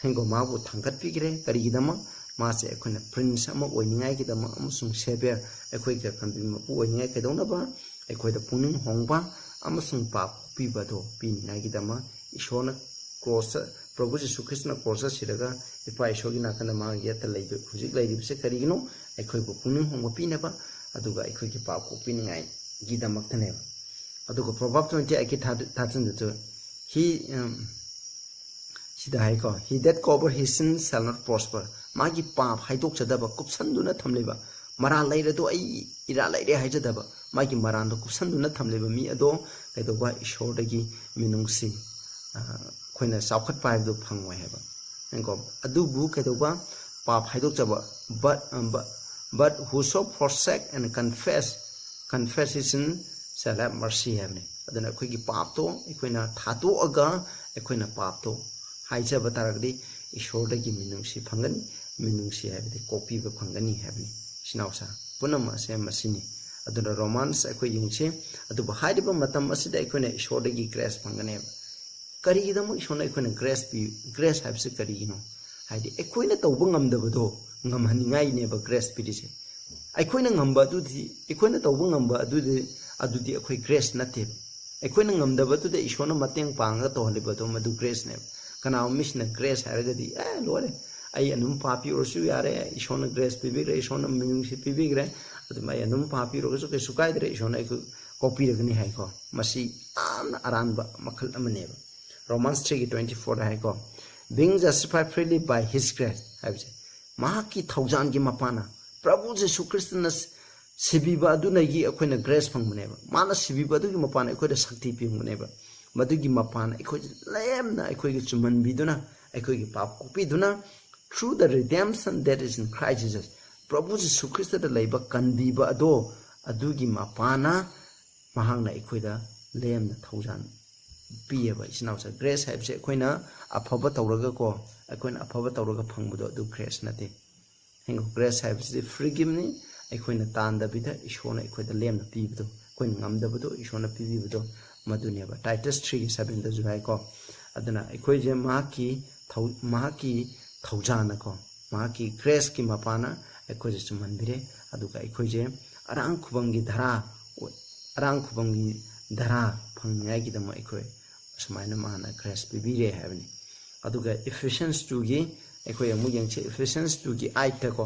ꯍꯦꯡꯀꯣ, ꯃꯍꯥꯛꯄꯨ ꯊꯥꯡꯒꯠꯄꯤꯈ꯭ꯔꯦ꯫ ꯀꯔꯤꯒꯤꯗꯃꯛ? ꯃꯥꯁꯦ ꯑꯩꯈꯣꯏꯅ ꯄ꯭ꯔꯤꯟꯁ ꯑꯃ ꯑꯣꯏꯅꯤꯡꯉꯥꯏꯒꯤꯗꯃꯛ ꯑꯃꯁꯨꯡ ꯁꯦꯚꯤꯌꯔ, ꯑꯩꯈꯣꯏꯒ ꯀꯟꯕꯤ ꯃꯄꯨ ꯑꯣꯏꯅꯤꯡꯉꯥꯏ꯫ ꯀꯩꯗꯧꯅꯕ? ꯑꯩꯈꯣꯏꯗ ꯄꯨꯛꯅꯤꯡ ꯍꯣꯡꯕ ꯑꯃꯁꯨꯡ ꯄꯥꯞ ꯀꯣꯛꯄꯤꯕꯗꯣ ꯄꯤꯅꯤꯡꯉꯥꯏꯒꯤꯗꯃꯛ ꯏꯁꯣꯔꯅ ꯀ꯭ꯔꯣꯁꯇ, ꯄ꯭ꯔꯚꯨ ꯖꯤꯁꯨ ꯈ꯭ꯔꯤꯁꯇꯅ ꯀ꯭ꯔꯣꯁꯇ ꯁꯤꯔꯒ ꯏꯄꯥ ꯏꯁꯣꯔꯒꯤ ꯅꯥꯀꯟꯗ ꯃꯥꯒꯤ ꯌꯦꯠꯇ ꯂꯩꯕ, ꯍꯧꯖꯤꯛ ꯂꯩꯔꯤꯕꯁꯦ ꯀꯔꯤꯒꯤꯅꯣ? ꯑꯩꯈꯣꯏꯕꯨ ꯄꯨꯛꯅꯤꯡ ꯍꯣꯡꯕ ꯄꯤꯅꯕ, ꯑꯗꯨꯒ ꯑꯩꯈꯣꯏꯒꯤ ꯄꯥꯞ ꯀꯣꯛꯄꯤꯅꯤꯡꯉꯥꯏꯒꯤꯗꯃꯛꯇꯅꯦꯕ꯫ ꯑꯗꯨꯒ Proverbs twenty eight ꯀꯤ thirteen ꯗꯁꯨ, he, um, ꯁꯤꯗ ꯍꯥꯏꯀꯣ, "He that cover his sin shall not prosper." ꯃꯥꯒꯤ ꯄꯥꯞ ꯍꯥꯏꯗꯣꯛꯆꯗꯕ, ꯀꯨꯞꯁꯟꯗꯨꯅ ꯊꯝꯂꯤꯕ, ꯃꯔꯥꯜ ꯂꯩꯔꯗꯣ ꯑꯩ ꯏꯔꯥꯜ ꯂꯩꯔꯦ ꯍꯥꯏꯖꯗꯕ, ꯃꯥꯒꯤ ꯃꯔꯥꯜꯗꯣ ꯀꯨꯞꯁꯟꯗꯨꯅ ꯊꯝꯂꯤꯕ ꯃꯤ ꯑꯗꯣ ꯀꯩꯗꯧꯕ? ꯏꯁꯣꯔꯗꯒꯤ ꯃꯤꯅꯨꯡꯁꯤ, ꯑ, ꯑꯩꯈꯣꯏꯅ ꯆꯥꯎꯈꯠꯄ ꯍꯥꯏꯕꯗꯨ ꯐꯪꯉꯣꯏ ꯍꯥꯏꯕ꯫ ꯀꯣ? ꯑꯗꯨꯕꯨ ꯀꯩꯗꯧꯕ? ꯄꯥꯞ ꯍꯥꯏꯗꯣꯛꯆꯕ, but, but, "But whoso forsake and confess, confess his sin shall have mercy" ꯍꯥꯏꯕꯅꯤ꯫ ꯑꯗꯨꯅ ꯑꯩꯈꯣꯏꯒꯤ ꯄꯥꯞꯇꯣ ꯑꯩꯈꯣꯏꯅ ꯊꯥꯗꯣꯛꯑꯒ ꯑꯩꯈꯣꯏꯅ ꯄꯥꯞꯇꯣ ꯍꯥꯏꯖꯕ ꯇꯥꯔꯒꯗꯤ ꯏꯁꯣꯔꯗꯒꯤ ꯃꯤꯅꯨꯡꯁꯤ ꯐꯪꯒꯅꯤ꯫ ꯃꯤꯅꯨꯡꯁꯤ ꯍꯥꯏꯕꯗꯤ ꯀꯣꯛꯄꯤꯕ ꯐꯪꯒꯅꯤ ꯍꯥꯏꯕꯅꯤ꯫ ꯏꯆꯤꯟ ꯏꯅꯥꯎꯁꯥ, ꯄꯨꯝꯅꯃꯛ ꯑꯁꯦ ꯃꯁꯤꯅꯤ꯫ ꯑꯗꯨꯅ ꯔꯣꯃꯥꯟꯁ ꯑꯩꯈꯣꯏ ꯌꯦꯡꯁꯤ꯫ ꯑꯗꯨꯕꯨ ꯍꯥꯏꯔꯤꯕ ꯃꯇꯝ ꯑꯁꯤꯗ ꯑꯩꯈꯣꯏꯅ ꯏꯁꯣꯔꯗꯒꯤ ꯒ꯭ꯔꯦꯁ ꯐꯪꯒꯅꯦꯕ꯫ ꯀꯔꯤꯒꯤꯗꯃꯛ ꯏꯁꯣꯔꯅ ꯑꯩꯈꯣꯏꯅ ꯒ꯭ꯔꯦꯁ ꯄꯤ? ꯒ꯭ꯔꯦꯁ ꯍꯥꯏꯕꯁꯤ ꯀꯔꯤꯒꯤꯅꯣ? ꯍꯥꯏꯗꯤ ꯑꯩꯈꯣꯏꯅ ꯇꯧꯕ ꯉꯝꯗꯕꯗꯣ ꯉꯝꯍꯟꯅꯤꯡꯉꯥꯏꯅꯦꯕ ꯒ꯭ꯔꯦꯁ ꯄꯤꯔꯤꯁꯦ꯫ ꯑꯩꯈꯣꯏꯅ ꯉꯝꯕ ꯑꯗꯨꯗꯤ, ꯑꯩꯈꯣꯏꯅ ꯇꯧꯕ ꯉꯝꯕ ꯑꯗꯨꯗꯤ, ꯑꯗꯨꯗꯤ ꯑꯩꯈꯣꯏ ꯒ꯭ꯔꯦꯁ ꯅꯠꯇꯦꯕ꯫ ꯑꯩꯈꯣꯏꯅ ꯉꯝꯗꯕꯗꯨꯗ ꯏꯁꯣꯔꯅ ꯃꯇꯦꯡ ꯄꯥꯡꯉꯒ ꯇꯧꯍꯜꯂꯤꯕꯗꯣ, ꯃꯗꯨ ꯒ꯭ꯔꯦꯁꯅꯦꯕ꯫ ꯀꯅꯥꯒꯨꯝꯕ ꯃꯤꯁꯤꯅ ꯒ꯭ꯔꯦꯁ ꯍꯥꯏꯔꯒꯗꯤ, "ꯑꯦ, ꯂꯣꯏꯔꯦ, ꯑꯩ ꯑꯗꯨꯝ ꯄꯥꯞ ꯄꯤꯔꯨꯔꯁꯨ ꯌꯥꯔꯦ, ꯏꯁꯣꯔꯅ ꯒ꯭ꯔꯦꯁ ꯄꯤꯕꯤꯈ꯭ꯔꯦ, ꯏꯁꯣꯔꯅ ꯃꯤꯅꯨꯡꯁꯤ ꯄꯤꯕꯤꯈ꯭ꯔꯦ, ꯑꯗꯨꯝ ꯑꯩ ꯑꯗꯨꯝ ꯄꯥꯞ ꯄꯤꯔꯨꯔꯒꯁꯨ ꯀꯩꯁꯨ ꯀꯥꯏꯗ꯭ꯔꯦ, ꯏꯁꯣꯔꯅ ꯑꯩ ꯀꯣꯛꯄꯤꯔꯒꯅꯤ" ꯍꯥꯏꯀꯣ꯫ ꯃꯁꯤ ꯌꯥꯝꯅ ꯑꯔꯥꯟꯕ ꯃꯈꯜ ꯑꯃꯅꯦꯕ꯫ Romans three ꯒꯤ twenty four ꯗ ꯍꯥꯏꯀꯣ, "Being justified freely by his grace" ꯍꯥꯏꯕꯁꯦ, ꯃꯍꯥꯛꯀꯤ ꯊꯧꯖꯥꯜꯒꯤ ꯃꯄꯥꯟꯅ, ꯄ꯭ꯔꯚꯨ ꯖꯤꯁꯨ ꯈ꯭ꯔꯤꯁꯇꯅ ꯁꯤꯕꯤꯕ ꯑꯗꯨꯗꯒꯤ ꯑꯩꯈꯣꯏꯅ ꯒ꯭ꯔꯦꯁ ꯐꯪꯕꯅꯦꯕ꯫ ꯃꯥꯅ ꯁꯤꯕꯤꯕ ꯑꯗꯨꯒꯤ ꯃꯄꯥꯟꯅ ꯑꯩꯈꯣꯏꯗ ꯁꯛꯇꯤ ꯄꯤꯕꯅꯦꯕ꯫ ꯃꯗꯨꯒꯤ ꯃꯄꯥꯟꯅ ꯑꯩꯈꯣꯏꯁꯦ ꯂꯦꯝꯅ ꯑꯩꯈꯣꯏꯒꯤ ꯆꯨꯝꯍꯟꯕꯤꯗꯨꯅ, ꯑꯩꯈꯣꯏꯒꯤ ꯄꯥꯞ ꯀꯣꯛꯄꯤꯗꯨꯅ, "Through the redemption that is in Christ Jesus", ꯄ꯭ꯔꯚꯨ ꯖꯤꯁꯨ ꯈ꯭ꯔꯤꯁꯇꯗ ꯂꯩꯕ ꯀꯟꯕꯤꯕ ꯑꯗꯣ, ꯑꯗꯨꯒꯤ ꯃꯄꯥꯟꯅ ꯃꯍꯥꯛꯅ ꯑꯩꯈꯣꯏꯗ ꯂꯦꯝꯅ ꯊꯧꯖꯥꯜ ꯄꯤꯌꯦꯕ꯫ ꯏꯆꯤꯟ ꯏꯅꯥꯎꯁꯦ, ꯒ꯭ꯔꯦꯁ ꯍꯥꯏꯕꯁꯦ ꯑꯩꯈꯣꯏꯅ ꯑꯐꯕ ꯇꯧꯔꯒꯀꯣ, ꯑꯩꯈꯣꯏꯅ ꯑꯐꯕ ꯇꯧꯔꯒ ꯐꯪꯕꯗꯣ ꯑꯗꯨ ꯒ꯭ꯔꯦꯁ ꯅꯠꯇꯦ꯫ ꯍꯦꯡꯒꯣ, ꯒ꯭ꯔꯦꯁ ꯍꯥꯏꯕꯁꯤꯗꯤ ꯐ꯭ꯔꯤ ꯒꯤꯐꯅꯤ꯫ ꯑꯩꯈꯣꯏꯅ ꯇꯥꯟꯗꯕꯤꯗ ꯏꯁꯣꯔꯅ ꯑꯩꯈꯣꯏꯗ ꯂꯦꯝꯅ ꯄꯤꯕꯗꯣ, ꯑꯩꯈꯣꯏꯅ ꯉꯝꯗꯕꯗꯣ ꯏꯁꯣꯔꯅ ꯄꯤꯕꯤꯕꯗꯣ, ꯃꯗꯨꯅꯦꯕ꯫ Titus three ꯒꯤ seven ꯗꯁꯨ ꯍꯥꯏꯀꯣ꯫ ꯑꯗꯨꯅ ꯑꯩꯈꯣꯏꯁꯦ ꯃꯍꯥꯛꯀꯤ ꯊꯧ-, ꯃꯍꯥꯛꯀꯤ ꯊꯧꯖꯥꯜꯅꯀꯣ, ꯃꯍꯥꯛꯀꯤ ꯒ꯭ꯔꯦꯁꯀꯤ ꯃꯄꯥꯟꯅ ꯑꯩꯈꯣꯏꯁꯦ ꯆꯨꯝꯍꯟꯕꯤꯔꯦ꯫ ꯑꯗꯨꯒ ꯑꯩꯈꯣꯏꯁꯦ ꯑꯔꯥꯡ ꯈꯨꯕꯝꯒꯤ ꯙꯔꯥ, ꯑꯔꯥꯡ ꯈꯨꯕꯝꯒꯤ ꯙꯔꯥ ꯐꯪꯅꯤꯡꯉꯥꯏꯒꯤꯗꯃꯛ ꯑꯩꯈꯣꯏ ꯑꯁꯨꯃꯥꯏꯅ ꯃꯥꯅ ꯒ꯭ꯔꯦꯁ ꯄꯤꯕꯤꯔꯦ ꯍꯥꯏꯕꯅꯤ꯫ ꯑꯗꯨꯒ Ephesians two ꯒꯤ, ꯑꯩꯈꯣꯏ ꯑꯃꯨꯛ ꯌꯦꯡꯁꯤ, Ephesians two ꯒꯤ eight ꯇꯀꯣ,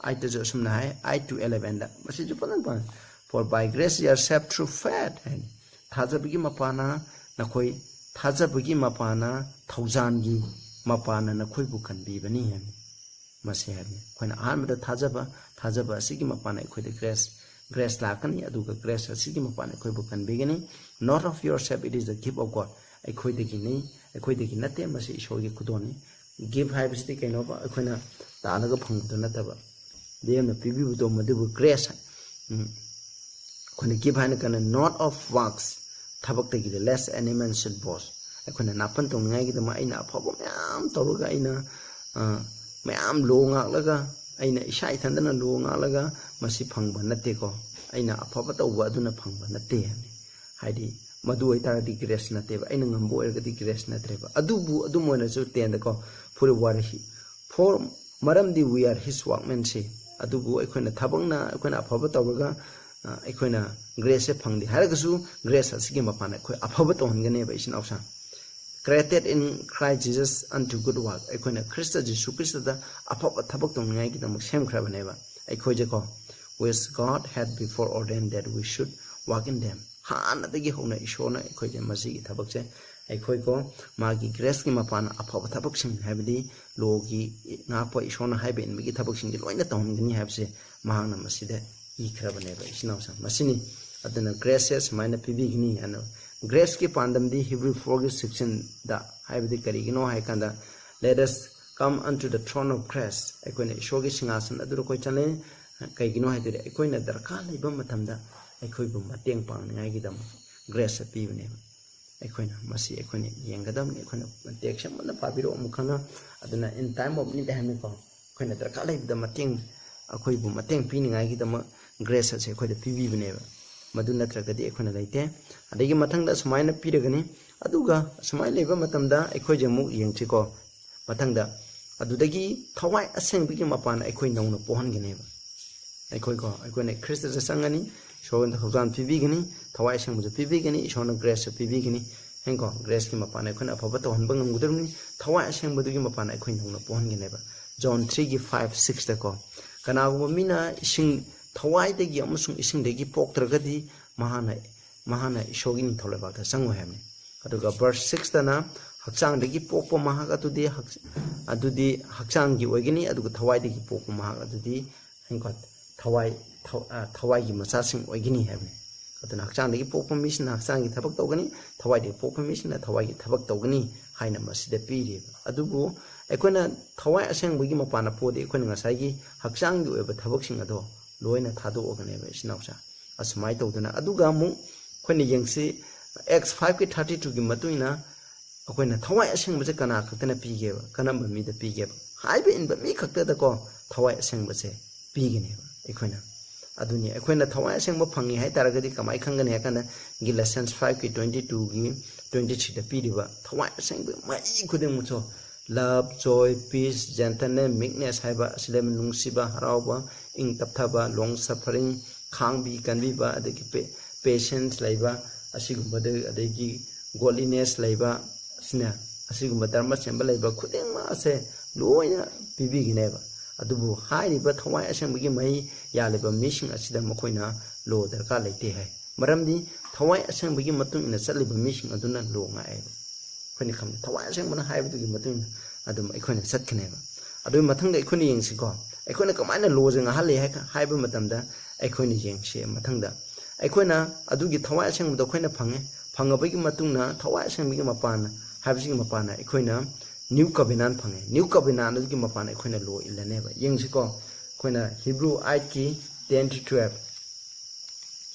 eight ꯇꯁꯨ ꯑꯁꯨꯝꯅ ꯍꯥꯏ, eight to eleven ꯗ, ꯃꯁꯤꯁꯨ ꯐꯖꯅ ꯄꯥꯎ꯫ "For by grace you are saved through faith" ꯍꯥꯏꯅꯤ꯫ ꯊꯥꯖꯕꯒꯤ ꯃꯄꯥꯟꯅ ꯅꯈꯣꯏ, ꯊꯥꯖꯕꯒꯤ ꯃꯄꯥꯟꯅ, ꯊꯧꯖꯥꯜꯒꯤ ꯃꯄꯥꯟꯅ ꯅꯈꯣꯏꯕꯨ ꯀꯟꯕꯤꯕꯅꯤ ꯍꯥꯏꯕꯅꯤ꯫ ꯃꯁꯤ ꯍꯥꯏꯕꯅꯤ꯫ ꯑꯩꯈꯣꯏꯅ ꯑꯍꯥꯟꯕꯗ ꯊꯥꯖꯕ, ꯊꯥꯖꯕ ꯑꯁꯤꯒꯤ ꯃꯄꯥꯟꯅ ꯑꯩꯈꯣꯏꯗ ꯒ꯭ꯔꯦꯁ, ꯒ꯭ꯔꯦꯁ ꯂꯥꯛꯀꯅꯤ, ꯑꯗꯨꯒ ꯒ꯭ꯔꯦꯁ ꯑꯁꯤꯒꯤ ꯃꯄꯥꯟꯅ ꯑꯩꯈꯣꯏꯕꯨ ꯀꯟꯕꯤꯒꯅꯤ꯫ "Not of yourself, it is the gift of God." ꯑꯩꯈꯣꯏꯗꯒꯤꯅꯤ, ꯑꯩꯈꯣꯏꯗꯒꯤ ꯅꯠꯇꯦ, ꯃꯁꯤ ꯏꯁꯣꯔꯒꯤ ꯈꯨꯗꯣꯜꯅꯤ꯫ ꯒꯤꯐ ꯍꯥꯏꯕꯁꯤꯗꯤ ꯀꯩꯅꯣꯕ? ꯑꯩꯈꯣꯏꯅ ꯇꯥꯜꯂꯒ ꯐꯪꯕꯗꯣ ꯅꯠꯇꯕ, ꯂꯦꯝꯅ ꯄꯤꯕꯤꯕꯗꯣ, ꯃꯗꯨꯕꯨ ꯒ꯭ꯔꯦꯁ ꯍꯥꯏ꯫ ꯎꯝ꯫ ꯑꯩꯈꯣꯏꯅ ꯒꯤꯐ ꯍꯥꯏꯅ ꯀꯩꯅꯣ, "Not of works", ꯊꯕꯛꯇꯒꯤꯗꯤ, "lest any man should boast." ꯑꯩꯈꯣꯏꯅ ꯅꯥꯄꯟ ꯇꯧꯅꯤꯡꯉꯥꯏꯒꯤꯗꯃꯛ ꯑꯩꯅ ꯑꯐꯕ ꯃꯌꯥꯝ ꯇꯧꯔꯒ, ꯑꯩꯅ, ꯑ, ꯃꯌꯥꯝ ꯂꯣ ꯉꯥꯛꯂꯒ, ꯑꯩꯅ ꯏꯁꯥ ꯏꯊꯟꯗꯅ ꯂꯣ ꯉꯥꯛꯂꯒ ꯃꯁꯤ ꯐꯪꯕ ꯅꯠꯇꯦꯀꯣ꯫ ꯑꯩꯅ ꯑꯐꯕ ꯇꯧꯕ ꯑꯗꯨꯅ ꯐꯪꯕ ꯅꯠꯇꯦ ꯍꯥꯏꯕꯅꯤ꯫ ꯍꯥꯏꯗꯤ ꯃꯗꯨ ꯑꯣꯏꯇꯥꯔꯗꯤ ꯒ꯭ꯔꯦꯁ ꯅꯠꯇꯦꯕ, ꯑꯩꯅ ꯉꯝꯕ ꯑꯣꯏꯔꯒꯗꯤ ꯒ꯭ꯔꯦꯁ ꯅꯠꯇ꯭ꯔꯦꯕ꯫ ꯑꯗꯨꯕꯨ ꯑꯗꯨꯝ ꯑꯣꯏꯅꯁꯨ ꯇꯦꯟꯗꯀꯣ, for we are he- for ꯃꯔꯝꯗꯤ we are his workmanship, ꯑꯗꯨꯕꯨ ꯑꯩꯈꯣꯏꯅ ꯊꯕꯛꯅ ꯑꯩꯈꯣꯏꯅ ꯑꯐꯕ ꯇꯧꯔꯒ ꯑ, ꯑꯩꯈꯣꯏꯅ ꯒ꯭ꯔꯦꯁꯁꯦ ꯐꯪꯗꯦ ꯍꯥꯏꯔꯒꯁꯨ, ꯒ꯭ꯔꯦꯁ ꯑꯁꯤꯒꯤ ꯃꯄꯥꯟꯅ ꯑꯩꯈꯣꯏ ꯑꯐꯕ ꯇꯧꯍꯟꯒꯅꯦꯕ, ꯏꯆꯤꯟ ꯏꯅꯥꯎꯁꯥ꯫ Created in Christ Jesus unto good work, ꯑꯩꯈꯣꯏꯅ ꯈ꯭ꯔꯤꯁꯇ ꯖꯤꯁꯨ ꯈ꯭ꯔꯤꯁꯇꯗ ꯑꯐꯕ ꯊꯕꯛ ꯇꯧꯅꯤꯡꯉꯥꯏꯒꯤꯗꯃꯛ ꯁꯦꯝꯈ꯭ꯔꯕꯅꯦꯕ꯫ ꯑꯩꯈꯣꯏꯁꯦꯀꯣ, which God had before ordained that we should walk in them, ꯍꯥꯟꯅꯗꯒꯤ ꯍꯧꯅ ꯏꯁꯣꯔꯅ ꯑꯩꯈꯣꯏꯁꯦ ꯃꯁꯤꯒꯤ ꯊꯕꯛꯁꯦ, ꯑꯩꯈꯣꯏꯀꯣ, ꯃꯥꯒꯤ ꯒ꯭ꯔꯦꯁꯀꯤ ꯃꯄꯥꯟꯅ ꯑꯐꯕ ꯊꯕꯛꯁꯤꯡ, ꯍꯥꯏꯕꯗꯤ ꯂꯣꯒꯤ ꯉꯥꯛꯄ, ꯏꯁꯣꯔꯅ ꯍꯥꯏꯕ ꯏꯟꯕꯒꯤ ꯊꯕꯛꯁꯤꯡꯁꯦ ꯂꯣꯏꯅ ꯇꯧꯍꯟꯒꯅꯤ ꯍꯥꯏꯕꯁꯦ ꯃꯍꯥꯛꯅ ꯃꯁꯤꯗ ꯏꯈ꯭ꯔꯕꯅꯦꯕ, ꯏꯆꯤꯟ ꯏꯅꯥꯎꯁꯤꯡ꯫ ꯃꯁꯤꯅꯤ꯫ ꯑꯗꯨꯅ ꯒ꯭ꯔꯦꯁꯁꯦ ꯁꯨꯃꯥꯏꯅ ꯄꯤꯕꯤꯒꯅꯤ ꯍꯥꯏꯅ꯫ ꯒ꯭ꯔꯦꯁꯀꯤ ꯄꯥꯟꯗꯝꯗꯤ ꯍꯤꯕ꯭ꯔꯨ four ꯒꯤ sixteen ꯗ ꯍꯥꯏꯕꯗꯤ ꯀꯔꯤꯒꯤꯅꯣ ꯍꯥꯏ ꯀꯥꯟꯗ, "Let us come unto the throne of grace", ꯑꯩꯈꯣꯏꯅ ꯏꯁꯣꯔꯒꯤ ꯁꯤꯡꯍꯥꯁꯟ ꯑꯗꯨꯗ ꯑꯩꯈꯣꯏ ꯆꯠꯂꯦ꯫ ꯀꯩꯒꯤꯅꯣ ꯍꯥꯏꯗꯨꯗꯤ, ꯑꯩꯈꯣꯏꯅ ꯗꯔꯀꯥꯔ ꯂꯩꯕ ꯃꯇꯝꯗ ꯑꯩꯈꯣꯏꯕꯨ ꯃꯇꯦꯡ ꯄꯥꯡꯅꯤꯡꯉꯥꯏꯒꯤꯗꯃꯛ ꯒ꯭ꯔꯦꯁꯁꯦ ꯄꯤꯕꯅꯦꯕ꯫ ꯑꯩꯈꯣꯏꯅ ꯃꯁꯤ ꯑꯩꯈꯣꯏꯅ ꯌꯦꯡꯒꯗꯕꯅꯤ꯫ ꯑꯩꯈꯣꯏꯅ ꯇꯦꯛꯁ ꯑꯃꯅ ꯄꯥꯕꯤꯔꯛꯑꯣ ꯑꯃꯨꯛ ꯍꯟꯅ꯫ ꯑꯗꯨꯅ in time of need ꯍꯥꯏꯕꯅꯤꯀꯣ, ꯑꯩꯈꯣꯏꯅ ꯗꯔꯀꯥꯔ ꯂꯩꯕꯗ ꯃꯇꯦꯡ, ꯑꯩꯈꯣꯏꯕꯨ ꯃꯇꯦꯡ ꯄꯤꯅꯤꯡꯉꯥꯏꯒꯤꯗꯃꯛ ꯒ꯭ꯔꯦꯁ ꯑꯁꯦ ꯑꯩꯈꯣꯏꯗ ꯄꯤꯕꯤꯕꯅꯦꯕ꯫ ꯃꯗꯨ ꯅꯠꯇ꯭ꯔꯒꯗꯤ ꯑꯩꯈꯣꯏꯅ ꯂꯩꯇꯦ꯫ ꯑꯗꯒꯤ ꯃꯊꯪꯗ ꯑꯁꯨꯃꯥꯏꯅ ꯄꯤꯔꯒꯅꯤ꯫ ꯑꯗꯨꯒ ꯑꯁꯨꯃꯥꯏꯅ ꯂꯩꯕ ꯃꯇꯝꯗ ꯑꯩꯈꯣꯏꯁꯦ ꯑꯃꯨꯛ ꯌꯦꯡꯁꯤꯀꯣ꯫ ꯃꯊꯪꯗ, ꯑꯗꯨꯗꯒꯤ ꯊꯋꯥꯏ ꯑꯁꯦꯡꯕꯒꯤ ꯃꯄꯥꯟ ꯑꯩꯈꯣꯏ ꯅꯧꯅ ꯄꯣꯛꯍꯟꯒꯅꯦꯕ꯫ ꯑꯩꯈꯣꯏꯀꯣ, ꯑꯩꯈꯣꯏꯅ ꯈ꯭ꯔꯤꯁꯇꯗ ꯆꯪꯒꯅꯤ, ꯏꯁꯣꯔꯅ ꯊꯧꯖꯥꯜ ꯄꯤꯕꯤꯒꯅꯤ, ꯊꯋꯥꯏ ꯑꯁꯦꯡꯕꯁꯨ ꯄꯤꯕꯤꯒꯅꯤ, ꯏꯁꯣꯔꯅ ꯒ꯭ꯔꯦꯁꯁꯨ ꯄꯤꯕꯤꯒꯅꯤ꯫ ꯍꯦꯡꯀꯣ, ꯒ꯭ꯔꯦꯁꯀꯤ ꯃꯄꯥꯟ ꯑꯩꯈꯣꯏꯅ ꯑꯐꯕ ꯇꯧꯍꯟꯕ ꯉꯝꯒꯗꯕꯅꯤ꯫ ꯊꯋꯥꯏ ꯑꯁꯦꯡꯕꯗꯨꯒꯤ ꯃꯄꯥꯟ ꯑꯩꯈꯣꯏ ꯅꯧꯅ ꯄꯣꯛꯍꯟꯒꯅꯦꯕ꯫ ꯖꯣꯟ three ꯒꯤ five six ꯗꯀꯣ, ꯀꯅꯥꯒꯨꯝꯕ ꯃꯤꯅ ꯏꯁꯤꯡ, ꯊꯋꯥꯏꯗꯒꯤ ꯑꯃꯁꯨꯡ ꯏꯁꯤꯡꯗꯒꯤ ꯄꯣꯛꯇ꯭ꯔꯒꯗꯤ ꯃꯍꯥꯛꯅ, ꯃꯍꯥꯛꯅ ꯏꯁꯣꯔꯒꯤ ꯅꯤꯡꯊꯧ ꯂꯩꯕꯥꯛꯇ ꯆꯪꯉꯣꯏ ꯍꯥꯏꯕꯅꯤ꯫ ꯑꯗꯨꯒ verse six ꯇꯅ, "ꯍꯛꯆꯥꯡꯗꯒꯤ ꯄꯣꯛꯄ ꯃꯍꯥꯛ ꯑꯗꯨꯗꯤ ꯍꯛ-, ꯑꯗꯨꯗꯤ ꯍꯛꯆꯥꯡꯒꯤ ꯑꯣꯏꯒꯅꯤ, ꯑꯗꯨꯒ ꯊꯋꯥꯏꯗꯒꯤ ꯄꯣꯛꯄ ꯃꯍꯥꯛ ꯑꯗꯨꯗꯤ ꯍꯦꯡꯀꯣ, ꯊꯋꯥꯏ, ꯊ-, ꯑ, ꯊꯋꯥꯏꯒꯤ ꯃꯆꯥꯁꯤꯡ ꯑꯣꯏꯒꯅꯤ" ꯍꯥꯏꯕꯅꯤ꯫ ꯑꯗꯨꯅ ꯍꯛꯆꯥꯡꯗꯒꯤ ꯄꯣꯛꯄ ꯃꯤꯁꯤꯅ ꯍꯛꯆꯥꯡꯒꯤ ꯊꯕꯛ ꯇꯧꯒꯅꯤ, ꯊꯋꯥꯏꯗꯒꯤ ꯄꯣꯛꯄ ꯃꯤꯁꯤꯅ ꯊꯋꯥꯏꯒꯤ ꯊꯕꯛ ꯇꯧꯒꯅꯤ ꯍꯥꯏꯅ ꯃꯁꯤꯗ ꯄꯤꯔꯤꯕ꯫ ꯑꯗꯨꯕꯨ ꯑꯩꯈꯣꯏꯅ ꯊꯋꯥꯏ ꯑꯁꯦꯡꯕꯒꯤ ꯃꯄꯥꯟꯗ ꯄꯣꯛꯑꯗꯤ ꯑꯩꯈꯣꯏꯅ ꯉꯁꯥꯏꯒꯤ ꯍꯛꯆꯥꯡꯒꯤ ꯑꯣꯏꯕ ꯊꯕꯛꯁꯤꯡ ꯑꯗꯣ ꯂꯣꯏꯅ ꯊꯥꯗꯣꯛꯑꯒꯅꯦꯕ, ꯏꯆꯤꯟ ꯏꯅꯥꯎꯁꯥ꯫ ꯑꯁꯨꯃꯥꯏꯅ ꯇꯧꯗꯅ, ꯑꯗꯨꯒ ꯑꯃꯨꯛ ꯑꯩꯈꯣꯏꯅ ꯌꯦꯡꯁꯤ, Acts five ꯀꯤ thirty two ꯒꯤ ꯃꯇꯨꯡ ꯏꯟꯅ ꯑꯩꯈꯣꯏꯅ ꯊꯋꯥꯏ ꯑꯁꯦꯡꯕꯁꯦ ꯀꯅꯥ ꯈꯛꯇꯅ ꯄꯤꯒꯦꯕ? ꯀꯔꯝꯕ ꯃꯤꯗ ꯄꯤꯒꯦꯕ? ꯍꯥꯏꯕ ꯏꯟꯕ ꯃꯤ ꯈꯛꯇꯗꯀꯣ ꯊꯋꯥꯏ ꯑꯁꯦꯡꯕꯁꯦ ꯄꯤꯒꯅꯦꯕ ꯑꯩꯈꯣꯏꯅ꯫ ꯑꯗꯨꯅꯤ, ꯑꯩꯈꯣꯏꯅ ꯊꯋꯥꯏ ꯑꯁꯦꯡꯕ ꯐꯪꯉꯤ ꯍꯥꯏ ꯇꯥꯔꯒꯗꯤ ꯀꯃꯥꯏꯅ ꯈꯪꯒꯅꯤ ꯍꯥꯏ ꯀꯥꯟꯗ, Galatians five ꯀꯤ twenty two ꯒꯤ twenty three ꯗ ꯄꯤꯔꯤꯕ ꯊꯋꯥꯏ ꯑꯁꯦꯡꯕ ꯃꯍꯩ ꯈꯨꯗꯤꯡꯃꯛꯁꯨ, love, joy, peace, gentleness, meekness ꯍꯥꯏꯕ ꯑꯁꯤ ꯂꯩꯕ, ꯅꯨꯡꯁꯤꯕ, ꯍꯔꯥꯎꯕ, ꯏꯪ ꯇꯞꯊꯕ, long suffering, ꯈꯥꯡꯕꯤ ꯀꯟꯕꯤꯕ, ꯑꯗꯒꯤ patience ꯂꯩꯕ, ꯑꯁꯤꯒꯨꯝꯕꯗ, ꯑꯗꯒꯤ godliness ꯂꯩꯕ, ꯑꯁꯤꯅ, ꯑꯁꯤꯒꯨꯝꯕ ꯙꯔꯃ ꯆꯦꯟꯕ ꯂꯩꯕ ꯈꯨꯗꯤꯡꯃꯛ ꯑꯁꯦ ꯂꯣꯏꯅ ꯄꯤꯕꯤꯒꯅꯦꯕ꯫ ꯑꯗꯨꯕꯨ ꯍꯥꯏꯔꯤꯕ ꯊꯋꯥꯏ ꯑꯁꯦꯡꯕꯒꯤ ꯃꯍꯩ ꯌꯥꯜꯂꯤꯕ ꯃꯤꯁꯤꯡ ꯑꯁꯤꯗ ꯃꯈꯣꯏꯅ law ꯗꯔꯀꯥꯔ ꯂꯩꯇꯦ ꯍꯥꯏ꯫ ꯃꯔꯝꯗꯤ ꯊꯋꯥꯏ ꯑꯁꯦꯡꯕꯒꯤ ꯃꯇꯨꯡ ꯏꯟꯅ ꯆꯠꯂꯤꯕ ꯃꯤꯁꯤꯡ ꯑꯗꯨꯅ law ꯉꯥꯛꯑꯦꯕ꯫ ꯑꯩꯈꯣꯏꯅ ꯈꯪꯕ ꯊꯋꯥꯏ ꯑꯁꯦꯡꯕꯅ ꯍꯥꯏꯕꯗꯨꯒꯤ ꯃꯇꯨꯡ ꯏꯟꯅ ꯑꯗꯨꯝ ꯑꯩꯈꯣꯏꯅ ꯆꯠꯀꯅꯦꯕ꯫ ꯑꯗꯨꯒꯤ ꯃꯊꯪꯗ ꯑꯩꯈꯣꯏꯅ ꯌꯦꯡꯁꯤꯀꯣ, ꯑꯩꯈꯣꯏꯅ ꯀꯃꯥꯏꯅ law ꯁꯦ ꯉꯥꯛꯍꯜꯂꯤ ꯍꯥꯏ-, ꯍꯥꯏꯕ ꯃꯇꯝꯗ, ꯑꯩꯈꯣꯏꯅ ꯌꯦꯡꯁꯤ ꯃꯊꯪꯗ꯫ ꯑꯩꯈꯣꯏꯅ ꯑꯗꯨꯒꯤ ꯊꯋꯥꯏ ꯑꯁꯦꯡꯕꯗꯣ ꯑꯩꯈꯣꯏꯅ ꯐꯪꯉꯦ꯫ ꯐꯪꯉꯕꯒꯤ ꯃꯇꯨꯡꯗ ꯊꯋꯥꯏ ꯑꯁꯦꯡꯕꯒꯤ ꯃꯄꯥꯟ ꯍꯥꯏꯕꯁꯤꯒꯤ ꯃꯄꯥꯟꯗ ꯑꯩꯈꯣꯏꯅ new covenant ꯐꯪꯉꯦ꯫ New covenant ꯑꯗꯨꯒꯤ ꯃꯄꯥꯟꯗ ꯑꯩꯈꯣꯏꯅ law ꯏꯜꯂꯅꯦꯕ꯫ ꯌꯦꯡꯁꯤꯀꯣ, ꯑꯩꯈꯣꯏꯅ Hebrew eight ꯀꯤ ten to twelve,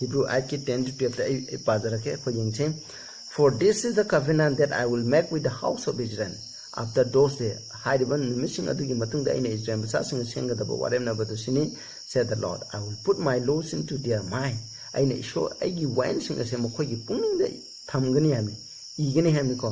Hebrew eight ꯀꯤ ten to twelve ꯇ ꯑꯩ, ꯑꯩ ꯄꯥꯖꯔꯛꯀꯦ, ꯑꯩꯈꯣꯏ ꯌꯦꯡꯁꯤ꯫ "For this is the covenant that I will make with the house of Israel after those days." ꯍꯥꯏꯔꯤꯕ ꯅꯨꯃꯤꯠꯁꯤꯡ ꯑꯗꯨꯒꯤ ꯃꯇꯨꯡꯗ ꯑꯩꯅ ꯏꯁꯔꯥꯌꯦꯜ ꯃꯆꯥꯁꯤꯡꯅ ꯁꯦꯝꯒꯗꯕ ꯋꯥꯔꯦꯝꯅꯕꯗꯨ ꯁꯤꯅꯤ, said the Lord. "I will put my laws into their mind." ꯑꯩꯅ ꯏꯁꯣꯔ, ꯑꯩꯒꯤ ꯋꯥꯌꯦꯜꯁꯤꯡ ꯑꯁꯦ ꯃꯈꯣꯏꯒꯤ ꯄꯨꯛꯅꯤꯡꯗ ꯊꯝꯒꯅꯤ ꯍꯥꯏꯕꯅꯤ, ꯏꯒꯅꯤ ꯍꯥꯏꯕꯅꯤꯀꯣ꯫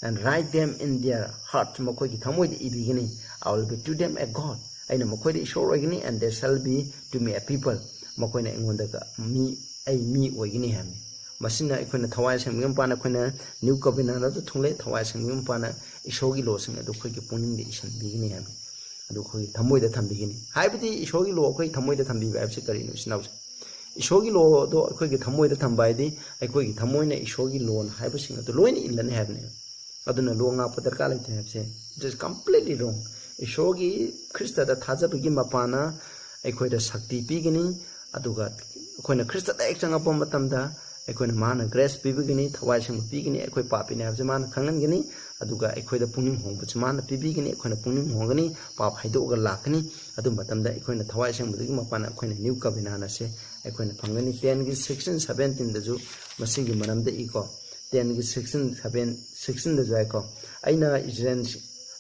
"And write them in their heart." ꯃꯈꯣꯏꯒꯤ ꯊꯃꯣꯏꯗ ꯏꯕꯤꯒꯅꯤ꯫ "I will be to them a God." ꯑꯩꯅ ꯃꯈꯣꯏꯗ ꯏꯁꯣꯔ ꯑꯣꯏꯒꯅꯤ, "and they shall be to me a people." ꯃꯈꯣꯏꯅ ꯑꯩꯉꯣꯟꯗꯒ ꯃꯤ, ꯑꯩ ꯃꯤ ꯑꯣꯏꯒꯅꯤ ꯍꯥꯏꯕꯅꯤ꯫ ꯃꯁꯤꯅ ꯑꯩꯈꯣꯏꯅ ꯊꯋꯥꯏ ꯑꯁꯦꯡꯕꯒꯤ ꯃꯄꯥꯟꯗ ꯑꯩꯈꯣꯏꯅ new covenant ꯑꯗꯨ ꯊꯨꯡꯂꯦ꯫ ꯊꯋꯥꯏ ꯑꯁꯦꯡꯕꯒꯤ ꯃꯄꯥꯟꯗ ꯏꯁꯣꯔꯒꯤ law ꯁꯤꯡ ꯑꯗꯨ ꯑꯩꯈꯣꯏꯒꯤ ꯄꯨꯛꯅꯤꯡꯗ ꯏꯁꯤꯟꯕꯤꯒꯅꯤ ꯍꯥꯏꯕꯅꯤ꯫ ꯑꯗꯨ ꯑꯩꯈꯣꯏꯒꯤ ꯊꯃꯣꯏꯗ ꯊꯝꯕꯤꯒꯅꯤ꯫ ꯍꯥꯏꯕꯗꯤ ꯏꯁꯣꯔꯒꯤ law ꯑꯩꯈꯣꯏꯒꯤ ꯊꯃꯣꯏꯗ ꯊꯝꯕꯤꯕ ꯍꯥꯏꯕꯁꯤ ꯀꯔꯤꯅꯣ, ꯏꯆꯤꯟ ꯏꯅꯥꯎꯁꯦ? ꯏꯁꯣꯔꯒꯤ law ꯑꯗꯣ ꯑꯩꯈꯣꯏꯒꯤ ꯊꯃꯣꯏꯗ ꯊꯝꯕ ꯍꯥꯏꯗꯤ ꯑꯩꯈꯣꯏꯒꯤ ꯊꯃꯣꯏꯅ ꯏꯁꯣꯔꯒꯤ law ꯍꯥꯏꯕꯁꯤꯡ ꯑꯗꯨ ꯂꯣꯏꯅ ꯏꯜꯂꯅꯤ ꯍꯥꯏꯕꯅꯦꯕ꯫ ꯑꯗꯨꯅ law ꯉꯥꯛꯄ ꯗꯔꯀꯥꯔ ꯂꯩꯇꯦ ꯍꯥꯏꯕꯁꯦ, it is completely wrong. ꯏꯁꯣꯔꯒꯤ ꯈ꯭ꯔꯤꯁꯇꯗ ꯊꯥꯖꯕꯒꯤ ꯃꯄꯥꯟꯅ ꯑꯩꯈꯣꯏꯗ ꯁꯛꯇꯤ ꯄꯤꯒꯅꯤ, ꯑꯗꯨꯒ ꯑꯩꯈꯣꯏꯅ ꯈ꯭ꯔꯤꯁꯇꯗ ꯍꯦꯛ ꯆꯪꯉꯛꯄ ꯃꯇꯝꯗ ꯑꯩꯈꯣꯏꯅ, ꯃꯥꯅ grace ꯄꯤꯕꯤꯒꯅꯤ, ꯊꯋꯥꯏ ꯑꯁꯦꯡꯕ ꯄꯤꯒꯅꯤ, ꯑꯩꯈꯣꯏ ꯄꯥꯄꯤꯅꯤ ꯍꯥꯏꯕꯁꯦ ꯃꯥꯅ ꯈꯪꯍꯟꯒꯅꯤ, ꯑꯗꯨꯒ ꯑꯩꯈꯣꯏꯗ ꯄꯨꯛꯅꯤꯡ ꯍꯣꯡꯕꯁꯦ ꯃꯥꯅ ꯄꯤꯕꯤꯒꯅꯤ, ꯑꯩꯈꯣꯏꯅ ꯄꯨꯛꯅꯤꯡ ꯍꯣꯡꯒꯅꯤ, ꯄꯥꯞ ꯍꯥꯏꯗꯣꯛꯑꯒ ꯂꯥꯛꯀꯅꯤ꯫ ꯑꯗꯨ ꯃꯇꯝꯗ ꯑꯩꯈꯣꯏꯅ ꯊꯋꯥꯏ ꯑꯁꯦꯡꯕꯗꯒꯤ ꯃꯄꯥꯟꯅ ꯑꯩꯈꯣꯏꯅ new covenant ꯑꯁꯦ ꯑꯩꯈꯣꯏꯅ ꯐꯪꯒꯅꯤ꯫ Ten ꯒꯤ sixteen, seventeen ꯗꯁꯨ ꯃꯁꯤꯒꯤ ꯃꯔꯝꯗ ꯏꯀꯣ꯫ Ten ꯒꯤ sixteen, seven, sixteen ꯗꯁꯨ ꯍꯥꯏꯀꯣ, "ꯑꯩꯅ ꯏꯁꯔꯥꯌꯦꯜ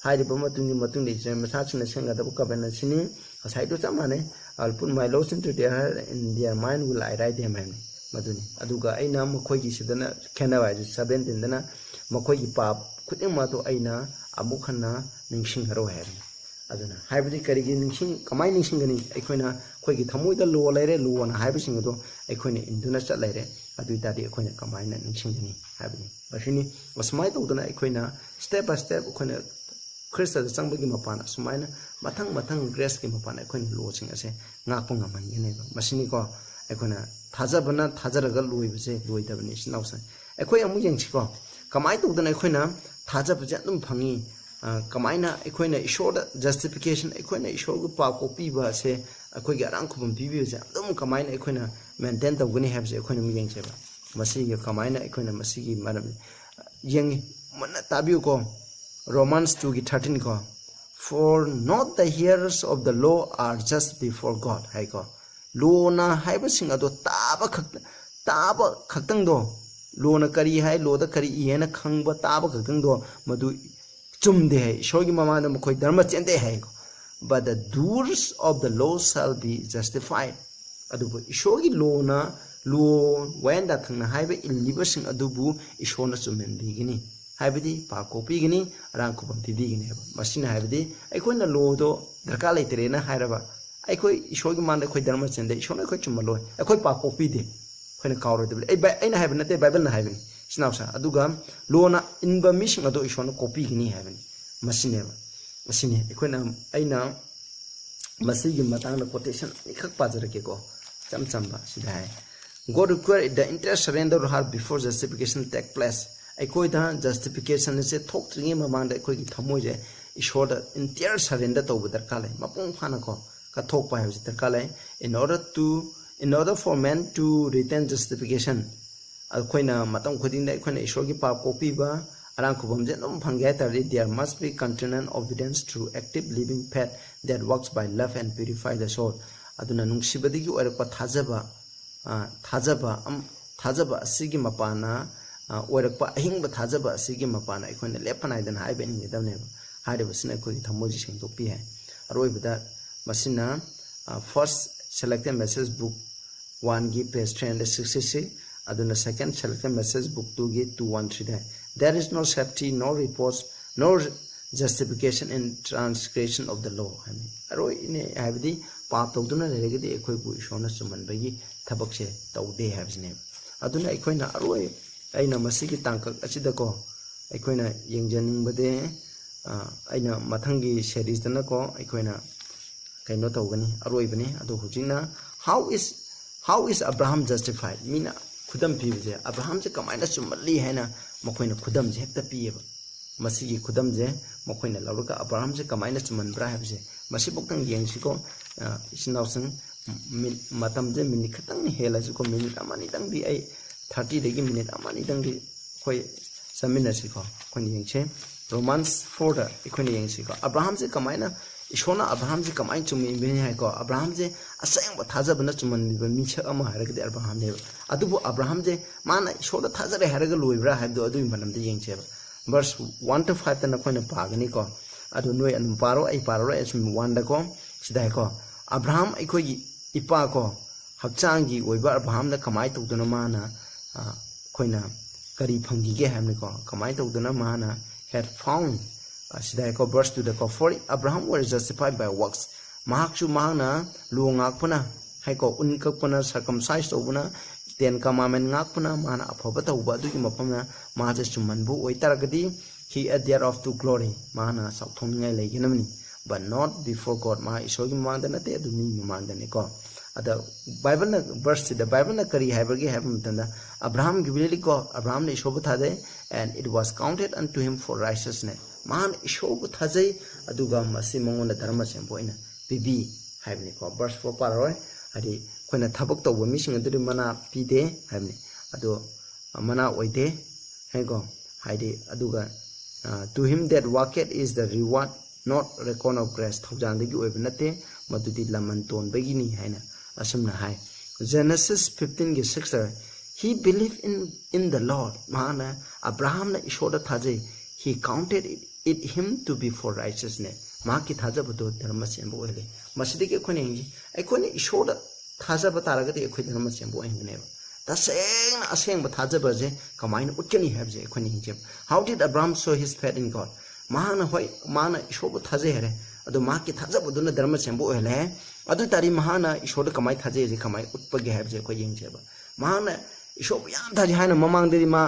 ꯍꯥꯏꯔꯤꯕ ꯃꯇꯨꯡꯒꯤ ꯃꯇꯨꯡꯗ ꯏꯁꯔꯥꯌꯦꯜ ꯃꯆꯥꯁꯤꯡꯅ ꯁꯦꯝꯒꯗꯕ covenant ꯑꯁꯤꯅꯤ, ꯉꯁꯥꯏꯗꯣ ꯆꯞ ꯃꯥꯟꯅꯩ꯫ "I'll put my laws into their heart, in their mind will I write them" ꯍꯥꯏꯕꯅꯤ꯫ ꯃꯗꯨꯅꯤ꯫ ꯑꯗꯨꯒ ꯑꯩꯅ ꯃꯈꯣꯏꯒꯤ ꯁꯤꯗꯅ ꯈꯦꯠꯅꯕ ꯍꯥꯏꯁꯦ seventeenꯗꯅ "ꯃꯈꯣꯏꯒꯤ ꯄꯥꯞ ꯈꯨꯗꯤꯡꯃꯛꯇꯣ ꯑꯩꯅ ꯑꯃꯨꯛ ꯍꯟꯅ ꯅꯤꯡꯁꯤꯡꯉꯔꯣꯏ" ꯍꯥꯏꯕꯅꯤ꯫ ꯑꯗꯨꯅ ꯍꯥꯏꯕꯗꯤ ꯀꯔꯤꯒꯤ ꯅꯤꯡꯁꯤꯡ-, ꯀꯃꯥꯏꯅ ꯅꯤꯡꯁꯤꯡꯒꯅꯤ? ꯑꯩꯈꯣꯏꯅ, ꯑꯩꯈꯣꯏꯒꯤ ꯊꯃꯣꯏꯗ law ꯂꯩꯔꯦ, lawꯅ ꯍꯥꯏꯕꯁꯤꯡ ꯑꯗꯣ ꯑꯩꯈꯣꯏꯅ ꯏꯟꯗꯨꯅ ꯆꯠ ꯂꯩꯔꯦ꯫ ꯑꯗꯨ ꯑꯣꯏ ꯇꯥꯔꯗꯤ ꯑꯩꯈꯣꯏꯅ ꯀꯃꯥꯏꯅ ꯅꯤꯡꯁꯤꯡꯒꯅꯤ ꯍꯥꯏꯕꯅꯤ꯫ ꯑꯁꯤꯅꯤ꯫ ꯑꯁꯨꯃꯥꯏꯅ ꯇꯧꯗꯅ ꯑꯩꯈꯣꯏꯅ step by step ꯑꯩꯈꯣꯏꯅ ꯈ꯭ꯔꯤꯁꯇꯗ ꯆꯪꯕꯒꯤ ꯃꯄꯥꯟ, ꯑꯁꯨꯃꯥꯏꯅ ꯃꯊꯪ ꯃꯊꯪ graceꯀꯤ ꯃꯄꯥꯟ ꯑꯩꯈꯣꯏꯅ lawꯁꯤꯡ ꯑꯁꯦ ꯉꯥꯛꯄ ꯉꯝꯍꯟꯒꯅꯦꯕ꯫ ꯃꯁꯤꯅꯤꯀꯣ ꯑꯩꯈꯣꯏꯅ ꯊꯥꯖꯕꯅ ꯊꯥꯖꯔꯒ ꯂꯣꯏꯕꯁꯦ ꯂꯣꯏꯗꯕꯅꯤ, ꯏꯆꯤꯟ ꯏꯅꯥꯎꯁꯤꯡ꯫ ꯑꯩꯈꯣꯏ ꯑꯃꯨꯛ ꯌꯦꯡꯁꯤꯀꯣ, ꯀꯃꯥꯏꯅ ꯇꯧꯗꯅ ꯑꯩꯈꯣꯏꯅ ꯊꯥꯖꯕꯁꯦ ꯑꯗꯨꯝ ꯐꯪꯉꯤ? ꯑ, ꯀꯃꯥꯏꯅ ꯑꯩꯈꯣꯏꯅ ꯏꯁꯣꯔꯗ justification, ꯑꯩꯈꯣꯏꯅ ꯏꯁꯣꯔꯒꯤ ꯄꯥꯞ ꯀꯣꯛꯄꯤꯕ ꯑꯁꯦ, ꯑꯩꯈꯣꯏꯒꯤ ꯑꯔꯥꯡ ꯈꯨꯕꯝ ꯄꯤꯕꯤꯕꯁꯦ ꯑꯗꯨꯝ ꯀꯃꯥꯏꯅ ꯑꯩꯈꯣꯏꯅ maintain ꯇꯧꯒꯅꯤ ꯍꯥꯏꯕꯁꯦ ꯑꯩꯈꯣꯏꯅ ꯑꯃꯨꯛ ꯌꯦꯡꯁꯦꯕ꯫ ꯃꯁꯤꯒꯤ ꯀꯃꯥꯏꯅ ꯑꯩꯈꯣꯏꯅ ꯃꯁꯤꯒꯤ ꯃꯔꯝ ꯌꯦꯡꯉꯤ꯫ ꯃꯨꯟꯅ ꯇꯥꯕꯤꯌꯨꯀꯣ, Romans twoꯒꯤ thirteenꯀꯣ, "For not the hearers of the law are just before God" ꯍꯥꯏꯀꯣ꯫ Lawꯅ ꯍꯥꯏꯕꯁꯤꯡ ꯑꯗꯣ ꯇꯥꯕ ꯈꯛꯇ, ꯇꯥꯕ ꯈꯛꯇꯪꯗꯣ, lawꯅ ꯀꯔꯤ ꯍꯥꯏ, lawꯗ ꯀꯔꯤ ꯏ ꯍꯥꯏꯅ ꯈꯪꯕ ꯇꯥꯕ ꯈꯛꯇꯪꯗꯣ ꯃꯗꯨ ꯆꯨꯝꯗꯦ ꯍꯥꯏ, ꯏꯁꯣꯔꯒꯤ ꯃꯃꯥꯡꯗ ꯃꯈꯣꯏ ꯙꯔꯃ ꯆꯦꯟꯗꯦ ꯍꯥꯏꯀꯣ꯫ "But the doers of the law shall be justified." ꯑꯗꯨꯕꯨ ꯏꯁꯣꯔꯒꯤ lawꯅ, law, ꯋꯥꯌꯦꯜ ꯌꯥꯊꯪꯅ ꯍꯥꯏꯕ ꯏꯜꯂꯤꯕꯁꯤꯡ ꯑꯗꯨꯕꯨ ꯏꯁꯣꯔꯅ ꯆꯨꯝꯍꯟꯕꯤꯒꯅꯤ, ꯍꯥꯏꯕꯗꯤ ꯄꯥꯞ ꯀꯣꯛꯄꯤꯒꯅꯤ, ꯑꯔꯥꯡ ꯈꯨꯕꯝ ꯄꯤꯕꯤꯒꯅꯤ ꯍꯥꯏꯕ꯫ ꯃꯁꯤꯅ ꯍꯥꯏꯕꯗꯤ ꯑꯩꯈꯣꯏꯅ lawꯗꯣ ꯗꯔꯀꯥꯔ ꯂꯩꯇ꯭ꯔꯦꯅ ꯍꯥꯏꯔꯕ, ꯑꯩꯈꯣꯏ ꯏꯁꯣꯔꯒꯤ ꯃꯥꯡꯗ ꯑꯩꯈꯣꯏ ꯙꯔꯃ ꯆꯦꯟꯗꯦ, ꯏꯁꯣꯔꯅ ꯑꯩꯈꯣꯏ ꯆꯨꯝꯍꯜꯂꯣꯏ, ꯑꯩꯈꯣꯏ ꯄꯥꯞ ꯀꯣꯛꯄꯤꯗꯦ, ꯑꯩꯈꯣꯏꯅ ꯀꯥꯎꯔꯣꯏꯗꯕꯅꯤ꯫ ꯑꯩ ꯕꯥꯏ-, ꯑꯩꯅ ꯍꯥꯏꯕ ꯅꯠꯇꯦ, ꯕꯥꯏꯕꯜꯅ ꯍꯥꯏꯕꯅꯤ, ꯏꯆꯤꯟ ꯏꯅꯥꯎꯁꯥ꯫ ꯑꯗꯨꯒ lawꯅ ꯏꯟꯕ ꯃꯤꯁꯤꯡ ꯑꯗꯣ ꯏꯁꯣꯔꯅ ꯀꯣꯛꯄꯤꯒꯅꯤ ꯍꯥꯏꯕꯅꯤ꯫ ꯃꯁꯤꯅꯦꯕ, ꯃꯁꯤꯅꯤ ꯑꯩꯈꯣꯏꯅ, ꯑꯩꯅ ꯃꯁꯤꯒꯤ ꯃꯇꯥꯡꯗ quotation ꯑꯅꯤꯈꯛ ꯄꯥꯖꯔꯛꯀꯦꯀꯣ, ꯏꯆꯝ ꯆꯝꯕ꯫ ꯁꯤꯗ ꯍꯥꯏ, "God require the entire surrender of heart before justification take place." ꯑꯩꯈꯣꯏꯗ justification ꯑꯁꯦ ꯊꯣꯛꯇ꯭ꯔꯤꯉꯩ ꯃꯃꯥꯡꯗ ꯑꯩꯈꯣꯏꯒꯤ ꯊꯃꯣꯏꯁꯦ ꯏꯁꯣꯔꯗ entire surrender ꯇꯧꯕ ꯗꯔꯀꯥꯔ ꯂꯩ, ꯃꯄꯨꯡ ꯐꯥꯅꯀꯣ ꯀꯠꯊꯣꯛꯄ ꯍꯥꯏꯕꯁꯤ ꯗꯔꯀꯥꯔ ꯂꯩ꯫ In order to, in order for man to retain justification, ꯑꯩꯈꯣꯏꯅ ꯃꯇꯝ ꯈꯨꯗꯤꯡꯗ ꯑꯩꯈꯣꯏꯅ ꯏꯁꯣꯔꯒꯤ ꯄꯥꯞ ꯀꯣꯛꯄꯤꯕ, ꯑꯔꯥꯡ ꯈꯨꯕꯝꯁꯦ ꯑꯗꯨꯝ ꯐꯪꯒꯦ ꯍꯥꯏ ꯇꯥꯔꯗꯤ, "There must be continual obedience through active living faith that works by love and purify the soul." ꯑꯗꯨꯅ ꯅꯨꯡꯁꯤꯕꯗꯒꯤ ꯑꯣꯏꯔꯛꯄ ꯊꯥꯖꯕ, ꯑ, ꯊꯥꯖꯕ ꯑꯝ-, ꯊꯥꯖꯕ ꯑꯁꯤꯒꯤ ꯃꯄꯥꯟꯅ, ꯑ, ꯑꯣꯏꯔꯛꯄ ꯑꯍꯤꯡꯕ ꯊꯥꯖꯕ ꯑꯁꯤꯒꯤ ꯃꯄꯥꯟꯅ ꯑꯩꯈꯣꯏꯅ ꯂꯦꯞꯄ ꯅꯥꯏꯗꯅ ꯍꯥꯏꯕ ꯏꯟꯒꯗꯕꯅꯦꯕ꯫ ꯍꯥꯏꯔꯤꯕꯁꯤꯅ ꯑꯩꯈꯣꯏꯒꯤ ꯊꯃꯣꯏꯁꯦ ꯁꯦꯡꯗꯣꯛꯄꯤ ꯍꯥꯏ꯫ ꯑꯔꯣꯏꯕꯗ ꯃꯁꯤꯅ first selected message book one ꯒꯤ page three hundred sixty six, ꯑꯗꯨꯅ second selected message book two ꯒꯤ two one three the, "There is no safety, no repose, no justification in transgression of the law" ꯍꯥꯏꯕꯅꯤ꯫ ꯑꯔꯣꯏꯅꯦ ꯍꯥꯏꯕꯗꯤ, ꯄꯥꯞ ꯇꯧꯗꯨꯅ ꯂꯩꯔꯒꯗꯤ ꯑꯩꯈꯣꯏꯕꯨ ꯏꯁꯣꯔꯅ ꯆꯨꯝꯍꯟꯕꯒꯤ ꯊꯕꯛꯁꯦ ꯇꯧꯗꯦ ꯍꯥꯏꯕꯁꯤꯅꯦꯕ꯫ ꯑꯗꯨꯅ ꯑꯩꯈꯣꯏꯅ ꯑꯔꯣꯏ ꯑꯩꯅ ꯃꯁꯤꯒꯤ ꯇꯥꯡꯀꯛ ꯑꯁꯤꯗꯀꯣ, ꯑꯩꯈꯣꯏꯅ ꯌꯦꯡꯖꯅꯤꯡꯕꯗꯤ, ꯑ, ꯑꯩꯅ ꯃꯊꯪꯒꯤ ꯁꯦꯔꯤꯁꯇꯅꯀꯣ ꯑꯩꯈꯣꯏꯅ ꯀꯩꯅꯣ ꯇꯧꯒꯅꯤ, ꯑꯔꯣꯏꯕꯅꯤ꯫ ꯑꯗꯣ ꯍꯧꯖꯤꯛꯅ, how is, how is Abraham justified? ꯃꯤꯅ ꯈꯨꯗꯝ ꯄꯤꯕꯁꯦ, ꯑꯕ꯭ꯔꯥꯍꯥꯝꯁꯦ ꯀꯃꯥꯏꯅ ꯆꯨꯝꯃꯜꯂꯤ ꯍꯥꯏꯅ ꯃꯈꯣꯏꯅ ꯈꯨꯗꯝꯁꯦ ꯍꯦꯛꯇ ꯄꯤꯌꯦꯕ꯫ ꯃꯁꯤꯒꯤ ꯈꯨꯗꯝꯁꯦ ꯃꯈꯣꯏꯅ ꯂꯧꯔꯒ ꯑꯕ꯭ꯔꯥꯍꯥꯝꯁꯦ ꯀꯃꯥꯏꯅ ꯆꯨꯝꯃꯟꯕ꯭ꯔꯥ ꯍꯥꯏꯕꯁꯦ ꯃꯁꯤꯐꯧꯗꯪ ꯌꯦꯡꯁꯤꯀꯣ꯫ ꯑ, ꯏꯆꯤꯟ ꯏꯅꯥꯎꯁꯤꯡ, ꯃꯤ-, ꯃꯇꯝꯁꯦ ꯃꯤꯅꯤꯠ ꯈꯛꯇꯪ ꯍꯦꯜꯂꯁꯤꯀꯣ, ꯃꯤꯅꯤꯠ ꯑꯃ ꯑꯅꯤꯗꯪꯗꯤ, ꯑꯩ ꯊꯥꯔꯇꯤꯗꯒꯤ ꯃꯤꯅꯤꯠ ꯑꯃ ꯑꯅꯤꯗꯪꯗꯤ ꯑꯩꯈꯣꯏ ꯆꯠꯃꯤꯟꯅꯁꯤꯀꯣ꯫ ꯑꯩꯈꯣꯏꯅ ꯌꯦꯡꯁꯦ, ꯔꯣꯃꯥꯟꯁ ꯐꯣꯔꯗ ꯑꯩꯈꯣꯏꯅ ꯌꯦꯡꯁꯤꯀꯣ꯫ ꯑꯕ꯭ꯔꯥꯍꯥꯝꯁꯦ ꯀꯃꯥꯏꯅ, ꯏꯁꯣꯔꯅ ꯑꯕ꯭ꯔꯥꯍꯥꯝꯁꯦ ꯀꯃꯥꯏꯅ ꯆꯨꯝꯃꯤꯕꯅꯤ ꯍꯥꯏꯀꯣ? ꯑꯕ꯭ꯔꯥꯍꯥꯝꯁꯦ ꯑꯁꯦꯡꯕ ꯊꯥꯖꯕꯅ ꯆꯨꯝꯃꯟꯕꯤꯕ ꯃꯤꯁꯛ ꯑꯃ ꯍꯥꯏꯔꯒꯗꯤ ꯑꯕ꯭ꯔꯥꯍꯥꯝꯅꯦꯕ꯫ ꯑꯗꯨꯕꯨ ꯑꯕ꯭ꯔꯥꯍꯥꯝꯁꯦ ꯃꯥꯅ ꯏꯁꯣꯔꯗ ꯊꯥꯖꯔꯦ ꯍꯥꯏꯔꯒ ꯂꯣꯏꯕ꯭ꯔꯥ ꯍꯥꯏꯕꯗꯣ, ꯑꯗꯨꯒꯤ ꯃꯔꯝꯗ ꯌꯦꯡꯁꯦꯕ꯫ Verse one to five ꯇ ꯅꯈꯣꯏꯅ ꯄꯥꯒꯅꯤꯀꯣ꯫ ꯑꯗꯨ ꯅꯣꯏ ꯑꯗꯨꯝ ꯄꯥꯔꯣ, ꯑꯩ ꯄꯥꯔꯔꯣꯏ꯫ ꯑꯁꯨꯝ ꯋꯥꯟꯗꯀꯣ, ꯁꯤꯗ ꯍꯥꯏꯀꯣ, "ꯑꯕ꯭ꯔꯥꯍꯥꯝ ꯑꯩꯈꯣꯏꯒꯤ ꯏꯄꯥ ꯀꯣ, ꯍꯛꯆꯥꯡꯒꯤ ꯑꯣꯏꯕ ꯑꯕ꯭ꯔꯥꯍꯥꯝꯅ ꯀꯃꯥꯏꯅ ꯇꯧꯗꯅ ꯃꯥꯅ, ꯑ, ꯑꯩꯈꯣꯏꯅ ꯀꯔꯤ ꯐꯪꯈꯤꯒꯦ ꯍꯥꯏꯕꯅꯤꯀꯣ? ꯀꯃꯥꯏꯅ ꯇꯧꯗꯅ ꯃꯥꯅ had found?" ꯑ, ꯁꯤꯗ ꯍꯥꯏꯀꯣ, verse two ꯗꯀꯣ, "For Abraham was justified by works." ꯃꯍꯥꯛꯁꯨ, ꯃꯍꯥꯛꯅ ꯂꯨ ꯉꯥꯛꯄꯅ ꯍꯥꯏꯀꯣ, ꯎꯟ ꯀꯛꯄꯅ, circumcise ꯇꯧꯕꯅ, Ten Commandment ꯉꯥꯛꯄꯅ, ꯃꯥꯅ ꯑꯐꯕ ꯇꯧꯕ ꯑꯗꯨꯒꯤ ꯃꯐꯝꯅ ꯃꯥꯁꯦ ꯆꯨꯝꯃꯟꯕ ꯑꯣꯏꯇꯥꯔꯒꯗꯤ, he had thereof to glory, ꯃꯥꯅ ꯆꯥꯎꯊꯣꯛꯅꯤꯡꯉꯥꯏ ꯂꯩꯒꯅꯕꯅꯤ, but not before God, ꯃꯥ ꯏꯁꯣꯔꯒꯤ ꯃꯃꯥꯡꯗ ꯅꯠꯇꯦ, ꯑꯗꯨ ꯃꯤ ꯃꯃꯥꯡꯗꯅꯤꯀꯣ꯫ ꯑꯗ ꯕꯥꯏꯕꯜꯅ, verse ꯁꯤꯗ ꯕꯥꯏꯕꯜꯅ ꯀꯔꯤ ꯍꯥꯏꯕꯒꯦ ꯍꯥꯏꯕ ꯃꯇꯝꯗ, ꯑꯕ꯭ꯔꯥꯍꯥꯝꯒꯤ ꯋꯦꯜꯂꯤꯀꯣ, ꯑꯕ꯭ꯔꯥꯍꯥꯝꯅ ꯏꯁꯣꯔꯕꯨ ꯊꯥꯖꯩ, and it was counted unto him for righteousness, ꯃꯥꯅ ꯏꯁꯣꯔꯕꯨ ꯊꯥꯖꯩ, ꯑꯗꯨꯒ ꯃꯁꯤ ꯃꯉꯣꯟꯗ ꯙꯔꯃ ꯁꯦꯝꯕ ꯑꯣꯏꯅ ꯄꯤꯕꯤ ꯍꯥꯏꯕꯅꯤꯀꯣ꯫ Verse four ꯄꯥꯔꯔꯣꯏ, ꯍꯥꯏꯗꯤ ꯑꯩꯈꯣꯏꯅ ꯊꯕꯛ ꯇꯧꯕ ꯃꯤꯁꯤꯡ ꯑꯗꯨꯗꯤ ꯃꯅꯥ ꯄꯤꯗꯦ ꯍꯥꯏꯕꯅꯤ, ꯑꯗꯣ ꯃꯅꯥ ꯑꯣꯏꯗꯦ ꯍꯥꯏꯀꯣ꯫ ꯍꯥꯏꯗꯤ ꯑꯗꯨꯒ, ꯑ, "To him that worketh is the reward not reckon of grace", ꯊꯧꯖꯥꯜꯗꯒꯤ ꯑꯣꯏꯕ ꯅꯠꯇꯦ, ꯃꯗꯨꯗꯤ ꯂꯃꯟ ꯇꯣꯟꯕꯒꯤꯅꯤ ꯍꯥꯏꯅ ꯑꯁꯨꯝꯅ ꯍꯥꯏ꯫ Genesis fifteen ꯒꯤ six ꯇ, "He believed in, in the Lord", ꯃꯍꯥꯛꯅ, ꯑꯕ꯭ꯔꯥꯍꯥꯝꯅ ꯏꯁꯣꯔꯗ ꯊꯥꯖꯩ, "He counted it it him to be for righteousness. ꯃꯍꯥꯛꯀꯤ ꯊꯥꯖꯕꯗꯣ ꯙꯔꯃ ꯆꯦꯟꯕ ꯑꯣꯏꯍꯜꯂꯤ꯫ ꯃꯁꯤꯗꯒꯤ ꯑꯩꯈꯣꯏꯅ ꯌꯦꯡꯁꯤ, ꯑꯩꯈꯣꯏꯅ ꯏꯁꯣꯔꯗ ꯊꯥꯖꯕ ꯇꯥꯔꯒꯗꯤ ꯑꯩꯈꯣꯏ ꯙꯔꯃ ꯆꯦꯟꯕ ꯑꯣꯏꯍꯟꯒꯅꯦꯕ꯫ ꯇꯁꯦꯡꯅ ꯑꯁꯦꯡꯕ ꯊꯥꯖꯕꯁꯦ ꯀꯃꯥꯏꯅ ꯎꯠꯀꯅꯤ ꯍꯥꯏꯕꯁꯦ ꯑꯩꯈꯣꯏꯅ ꯌꯦꯡꯁꯦꯕ꯫ How did Abraham show his faith in God? ꯃꯍꯥꯛꯅ, ꯍꯣꯏ, ꯃꯥꯅ ꯏꯁꯣꯔꯕꯨ ꯊꯥꯖꯩ ꯍꯥꯏꯔꯦ, ꯑꯗꯣ ꯃꯍꯥꯛꯀꯤ ꯊꯥꯖꯕꯗꯨꯅ ꯙꯔꯃ ꯆꯦꯟꯕ ꯑꯣꯏꯍꯜꯂꯦ꯫ ꯑꯗꯨ ꯇꯥꯔꯗꯤ ꯃꯍꯥꯛꯅ ꯏꯁꯣꯔꯗ ꯀꯃꯥꯏꯅ ꯊꯥꯖꯩꯁꯦ ꯀꯃꯥꯏꯅ ꯎꯠꯄꯒꯦ ꯍꯥꯏꯕꯁꯦ ꯑꯩꯈꯣꯏ ꯌꯦꯡꯁꯦꯕ꯫ ꯃꯍꯥꯛꯅ ꯏꯁꯣꯔꯕꯨ ꯌꯥꯝ ꯊꯥꯖꯩ ꯍꯥꯏꯅ ꯃꯃꯥꯡꯗꯗꯤ ꯃꯥ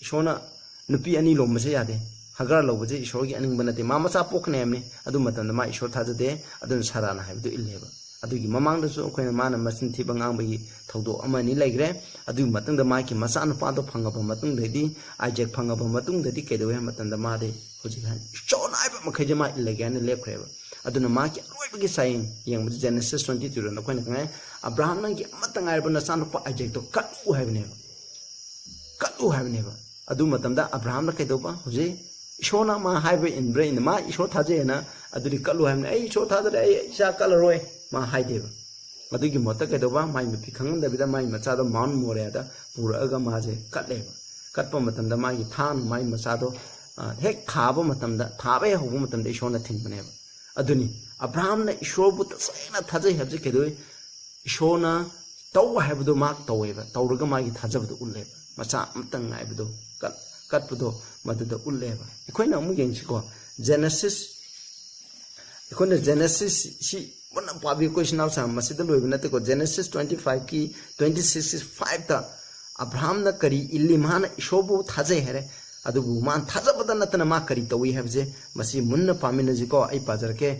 ꯏꯁꯣꯔꯅ ꯅꯨꯄꯤ ꯑꯅꯤ ꯂꯣꯟꯕꯁꯦ ꯌꯥꯗꯦ, ꯍꯒꯥꯔ ꯂꯧꯕꯁꯦ ꯏꯁꯣꯔꯒꯤ ꯑꯅꯤꯡꯕ ꯅꯠꯇꯦ, ꯃꯥ ꯃꯆꯥ ꯄꯣꯛꯀꯅꯤ ꯍꯥꯏꯕꯅꯤ꯫ ꯑꯗꯨ ꯃꯇꯝꯗ ꯃꯥ ꯏꯁꯣꯔ ꯊꯥꯖꯗꯦ, ꯑꯗꯨꯅ ꯁꯥꯔꯥꯅ ꯍꯥꯏꯕꯗꯨ ꯏꯜꯂꯦꯕ꯫ ꯑꯗꯨꯒꯤ ꯃꯃꯥꯡꯗꯁꯨ ꯑꯩꯈꯣꯏꯅ ꯃꯥꯅ ꯃꯆꯤꯟ ꯊꯤꯕ ꯉꯥꯡꯕꯒꯤ ꯊꯧꯗꯣꯛ ꯑꯃ ꯑꯅꯤ ꯂꯩꯈ꯭ꯔꯦ꯫ ꯑꯗꯨꯒꯤ ꯃꯇꯨꯡꯗ ꯃꯥꯒꯤ ꯃꯆꯥꯅꯨꯄꯥꯗꯣ ꯐꯪꯉꯕ ꯃꯇꯨꯡꯗꯗꯤ, ꯑꯥꯏꯖꯦꯛ ꯐꯪꯉꯕ ꯃꯇꯨꯡꯗꯗꯤ ꯀꯩꯗꯧꯋꯦ ꯍꯥꯏꯕ ꯃꯇꯝꯗ ꯃꯥꯗꯤ ꯍꯧꯖꯤꯛ ꯍꯥꯏ ꯏꯁꯣꯔꯅ ꯍꯥꯏꯕ ꯃꯈꯩꯁꯦ ꯃꯥ ꯏꯜꯂꯒꯦ ꯍꯥꯏꯅ ꯂꯦꯞꯈ꯭ꯔꯦꯕ꯫ ꯑꯗꯨꯅ ꯃꯥꯒꯤ ꯑꯔꯣꯏꯕꯒꯤ ꯆꯥꯌꯦꯡ ꯌꯦꯡꯕꯗ Genesis twenty two ꯗ ꯑꯩꯈꯣꯏꯅ ꯈꯪꯉꯦ, "ꯑꯕ꯭ꯔꯥꯍꯥꯝ, ꯅꯪꯒꯤ ꯑꯃꯠꯇ ꯉꯥꯏꯔꯕ ꯅꯆꯥꯅꯨꯄꯥ ꯑꯥꯏꯖꯦꯛꯇꯣ ꯀꯠꯂꯨ" ꯍꯥꯏꯕꯅꯦꯕ꯫ "ꯀꯠꯂꯨ" ꯍꯥꯏꯕꯅꯦꯕ꯫ ꯑꯗꯨ ꯃꯇꯝꯗ ꯑꯕ꯭ꯔꯥꯍꯥꯝꯅ ꯀꯩꯗꯧꯕ? ꯍꯧꯖꯤꯛ ꯏꯁꯣꯔꯅ ꯃꯥ ꯍꯥꯏꯕ ꯏꯟꯕ꯭ꯔꯥ ꯏꯟꯗ, ꯃꯥ ꯏꯁꯣꯔ ꯊꯥꯖꯩ ꯍꯥꯏꯅ ꯑꯗꯨꯗꯤ ꯀꯠꯂꯨ ꯍꯥꯏꯕꯅꯤ, "ꯑꯩ ꯏꯁꯣꯔ ꯊꯥꯖꯔꯦ, ꯑꯩ ꯏꯆꯥ ꯀꯠꯂꯔꯣꯏ", ꯃꯥ ꯍꯥꯏꯗꯦꯕ꯫ ꯑꯗꯨꯒꯤ ꯃꯍꯨꯠꯇ ꯀꯩꯗꯧꯕ? ꯃꯥꯏ ꯅꯨꯄꯤ ꯈꯪꯍꯟꯗꯕꯤꯗ ꯃꯥꯏ ꯃꯆꯥꯗꯣ ꯃꯥꯎꯟ ꯃꯣꯔꯦꯗ ꯄꯨꯔꯛꯑꯒ ꯃꯥꯁꯦ ꯀꯠꯂꯦꯕ꯫ ꯀꯠꯄ ꯃꯇꯝꯗ ꯃꯥꯒꯤ ꯊꯥꯡꯅ ꯃꯥꯒꯤ ꯃꯆꯥꯗꯣ, ꯑ, ꯍꯦꯛ ꯊꯥꯕ ꯃꯇꯝꯗ, ꯊꯥꯕ ꯍꯦꯛ ꯍꯧꯕ ꯃꯇꯝꯗ ꯏꯁꯣꯔꯅ ꯊꯤꯡꯕꯅꯦꯕ꯫ ꯑꯗꯨꯅꯤ, ꯑꯕ꯭ꯔꯥꯍꯥꯝꯅ ꯏꯁꯣꯔꯕꯨ ꯇꯁꯦꯡꯅ ꯊꯥꯖꯩ ꯍꯥꯏꯕꯁꯦ ꯀꯩꯗꯧꯋꯤ? ꯏꯁꯣꯔꯅ ꯇꯧ ꯍꯥꯏꯕꯗꯣ ꯃꯥ ꯇꯧꯋꯦꯕ, ꯇꯧꯔꯒ ꯃꯥꯒꯤ ꯊꯥꯖꯕꯗꯣ ꯎꯠꯂꯦꯕ, ꯃꯆꯥ ꯑꯃꯇꯪ ꯉꯥꯏꯕꯗꯣ ꯀꯠ-, ꯀꯠꯄꯗꯣ ꯃꯗꯨꯗ ꯎꯠꯂꯦꯕ꯫ ꯑꯩꯈꯣꯏꯅ ꯑꯃꯨꯛ ꯌꯦꯡꯁꯤꯀꯣ, Genesis, ꯑꯩꯈꯣꯏꯅ Genesis ꯁꯤ ꯃꯨꯟꯅ ꯄꯥꯕꯤꯌꯨꯀꯣ, ꯏꯆꯤꯟ ꯏꯅꯥꯎꯁꯤꯡ, ꯃꯁꯤꯗ ꯂꯣꯏꯕ ꯅꯠꯇꯦꯀꯣ꯫ Genesis twenty five ꯀꯤ twenty six five ꯇ ꯑꯕ꯭ꯔꯥꯍꯥꯝꯅ ꯀꯔꯤ ꯏꯜꯂꯤ? ꯃꯥꯅ ꯏꯁꯣꯔꯕꯨ ꯊꯥꯖꯩ ꯍꯥꯏꯔꯦ, ꯑꯗꯨꯕꯨ ꯃꯥꯅ ꯊꯥꯖꯕꯗ ꯅꯠꯇꯅ ꯃꯥ ꯀꯔꯤ ꯇꯧꯏ ꯍꯥꯏꯕꯁꯦ ꯃꯁꯤ ꯃꯨꯟꯅ ꯄꯥꯃꯤꯟꯅꯁꯤꯀꯣ꯫ ꯑꯩ ꯄꯥꯖꯔꯛꯀꯦ꯫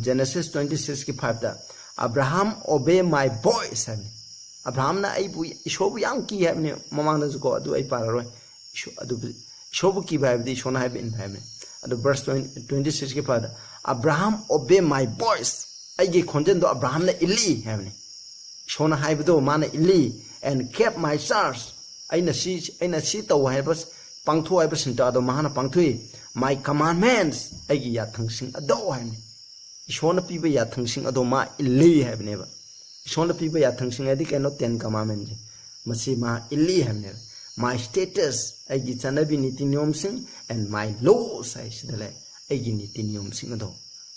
Genesis twenty six ꯀꯤ five ꯇ, "Abraham, obey my voice" ꯍꯥꯏꯕꯅꯤ꯫ ꯑꯕ꯭ꯔꯥꯍꯥꯝꯅ ꯑꯩꯕꯨ, ꯏꯁꯣꯔꯕꯨ ꯌꯥꯝ ꯀꯤ ꯍꯥꯏꯕꯅꯤ ꯃꯃꯥꯡꯗꯁꯨꯀꯣ, ꯑꯗꯨ ꯑꯩ ꯄꯥꯔꯔꯣꯏ꯫ ꯏꯁꯣ-, ꯑꯗꯨꯕꯨ ꯏꯁꯣꯔꯕꯨ ꯀꯤꯕ ꯍꯥꯏꯕꯗꯤ ꯏꯁꯣꯔꯅ ꯍꯥꯏꯕ ꯏꯟꯕ ꯍꯥꯏꯕꯅꯤ꯫ ꯑꯗꯨ verse twenty, twenty six ꯀꯤ five ꯇ, "Abraham, obey my voice", ꯑꯩꯒꯤ ꯈꯣꯟꯖꯦꯜꯗꯣ ꯑꯕ꯭ꯔꯥꯍꯥꯝꯅ ꯏꯜꯂꯤ ꯍꯥꯏꯕꯅꯤ꯫ ꯏꯁꯣꯔꯅ ꯍꯥꯏꯕꯗꯣ ꯃꯥꯅ ꯏꯜꯂꯤ, "and kept my charge", ꯑꯩꯅ ꯁꯤ, ꯑꯩꯅ ꯁꯤ ꯇꯧ ꯍꯥꯏꯕ, ꯄꯥꯡꯊꯣꯛ ꯍꯥꯏꯕ ꯁꯤꯟꯇꯥꯗꯣ ꯃꯍꯥꯛꯅ ꯄꯥꯡꯊꯣꯛꯏ, "my commandments", ꯑꯩꯒꯤ ꯌꯥꯊꯪꯁꯤꯡ ꯑꯗꯣ ꯍꯥꯏꯕꯅꯤ꯫ ꯏꯁꯣꯔꯅ ꯄꯤꯕ ꯌꯥꯊꯪꯁꯤꯡ ꯑꯗꯣ ꯃꯥ ꯏꯜꯂꯤ ꯍꯥꯏꯕꯅꯦꯕ꯫ ꯏꯁꯣꯔꯅ ꯄꯤꯕ ꯌꯥꯊꯪꯁꯤꯡ ꯍꯥꯏꯗꯤ ꯀꯩꯅꯣ? Ten Commandments ꯁꯦ꯫ ꯃꯁꯤ ꯃꯥ ꯏꯜꯂꯤ ꯍꯥꯏꯕꯅꯦꯕ꯫ "My status, ꯑꯩꯒꯤ ꯆꯠꯅꯕꯤ ꯅꯤꯇꯤ ꯅꯤꯌꯣꯝꯁꯤꯡ, and my laws" ꯍꯥꯏꯁꯤꯗ ꯂꯩ, ꯑꯩꯒꯤ ꯅꯤꯇꯤ ꯅꯤꯌꯣꯝꯁꯤꯡ ꯑꯗꯣ꯫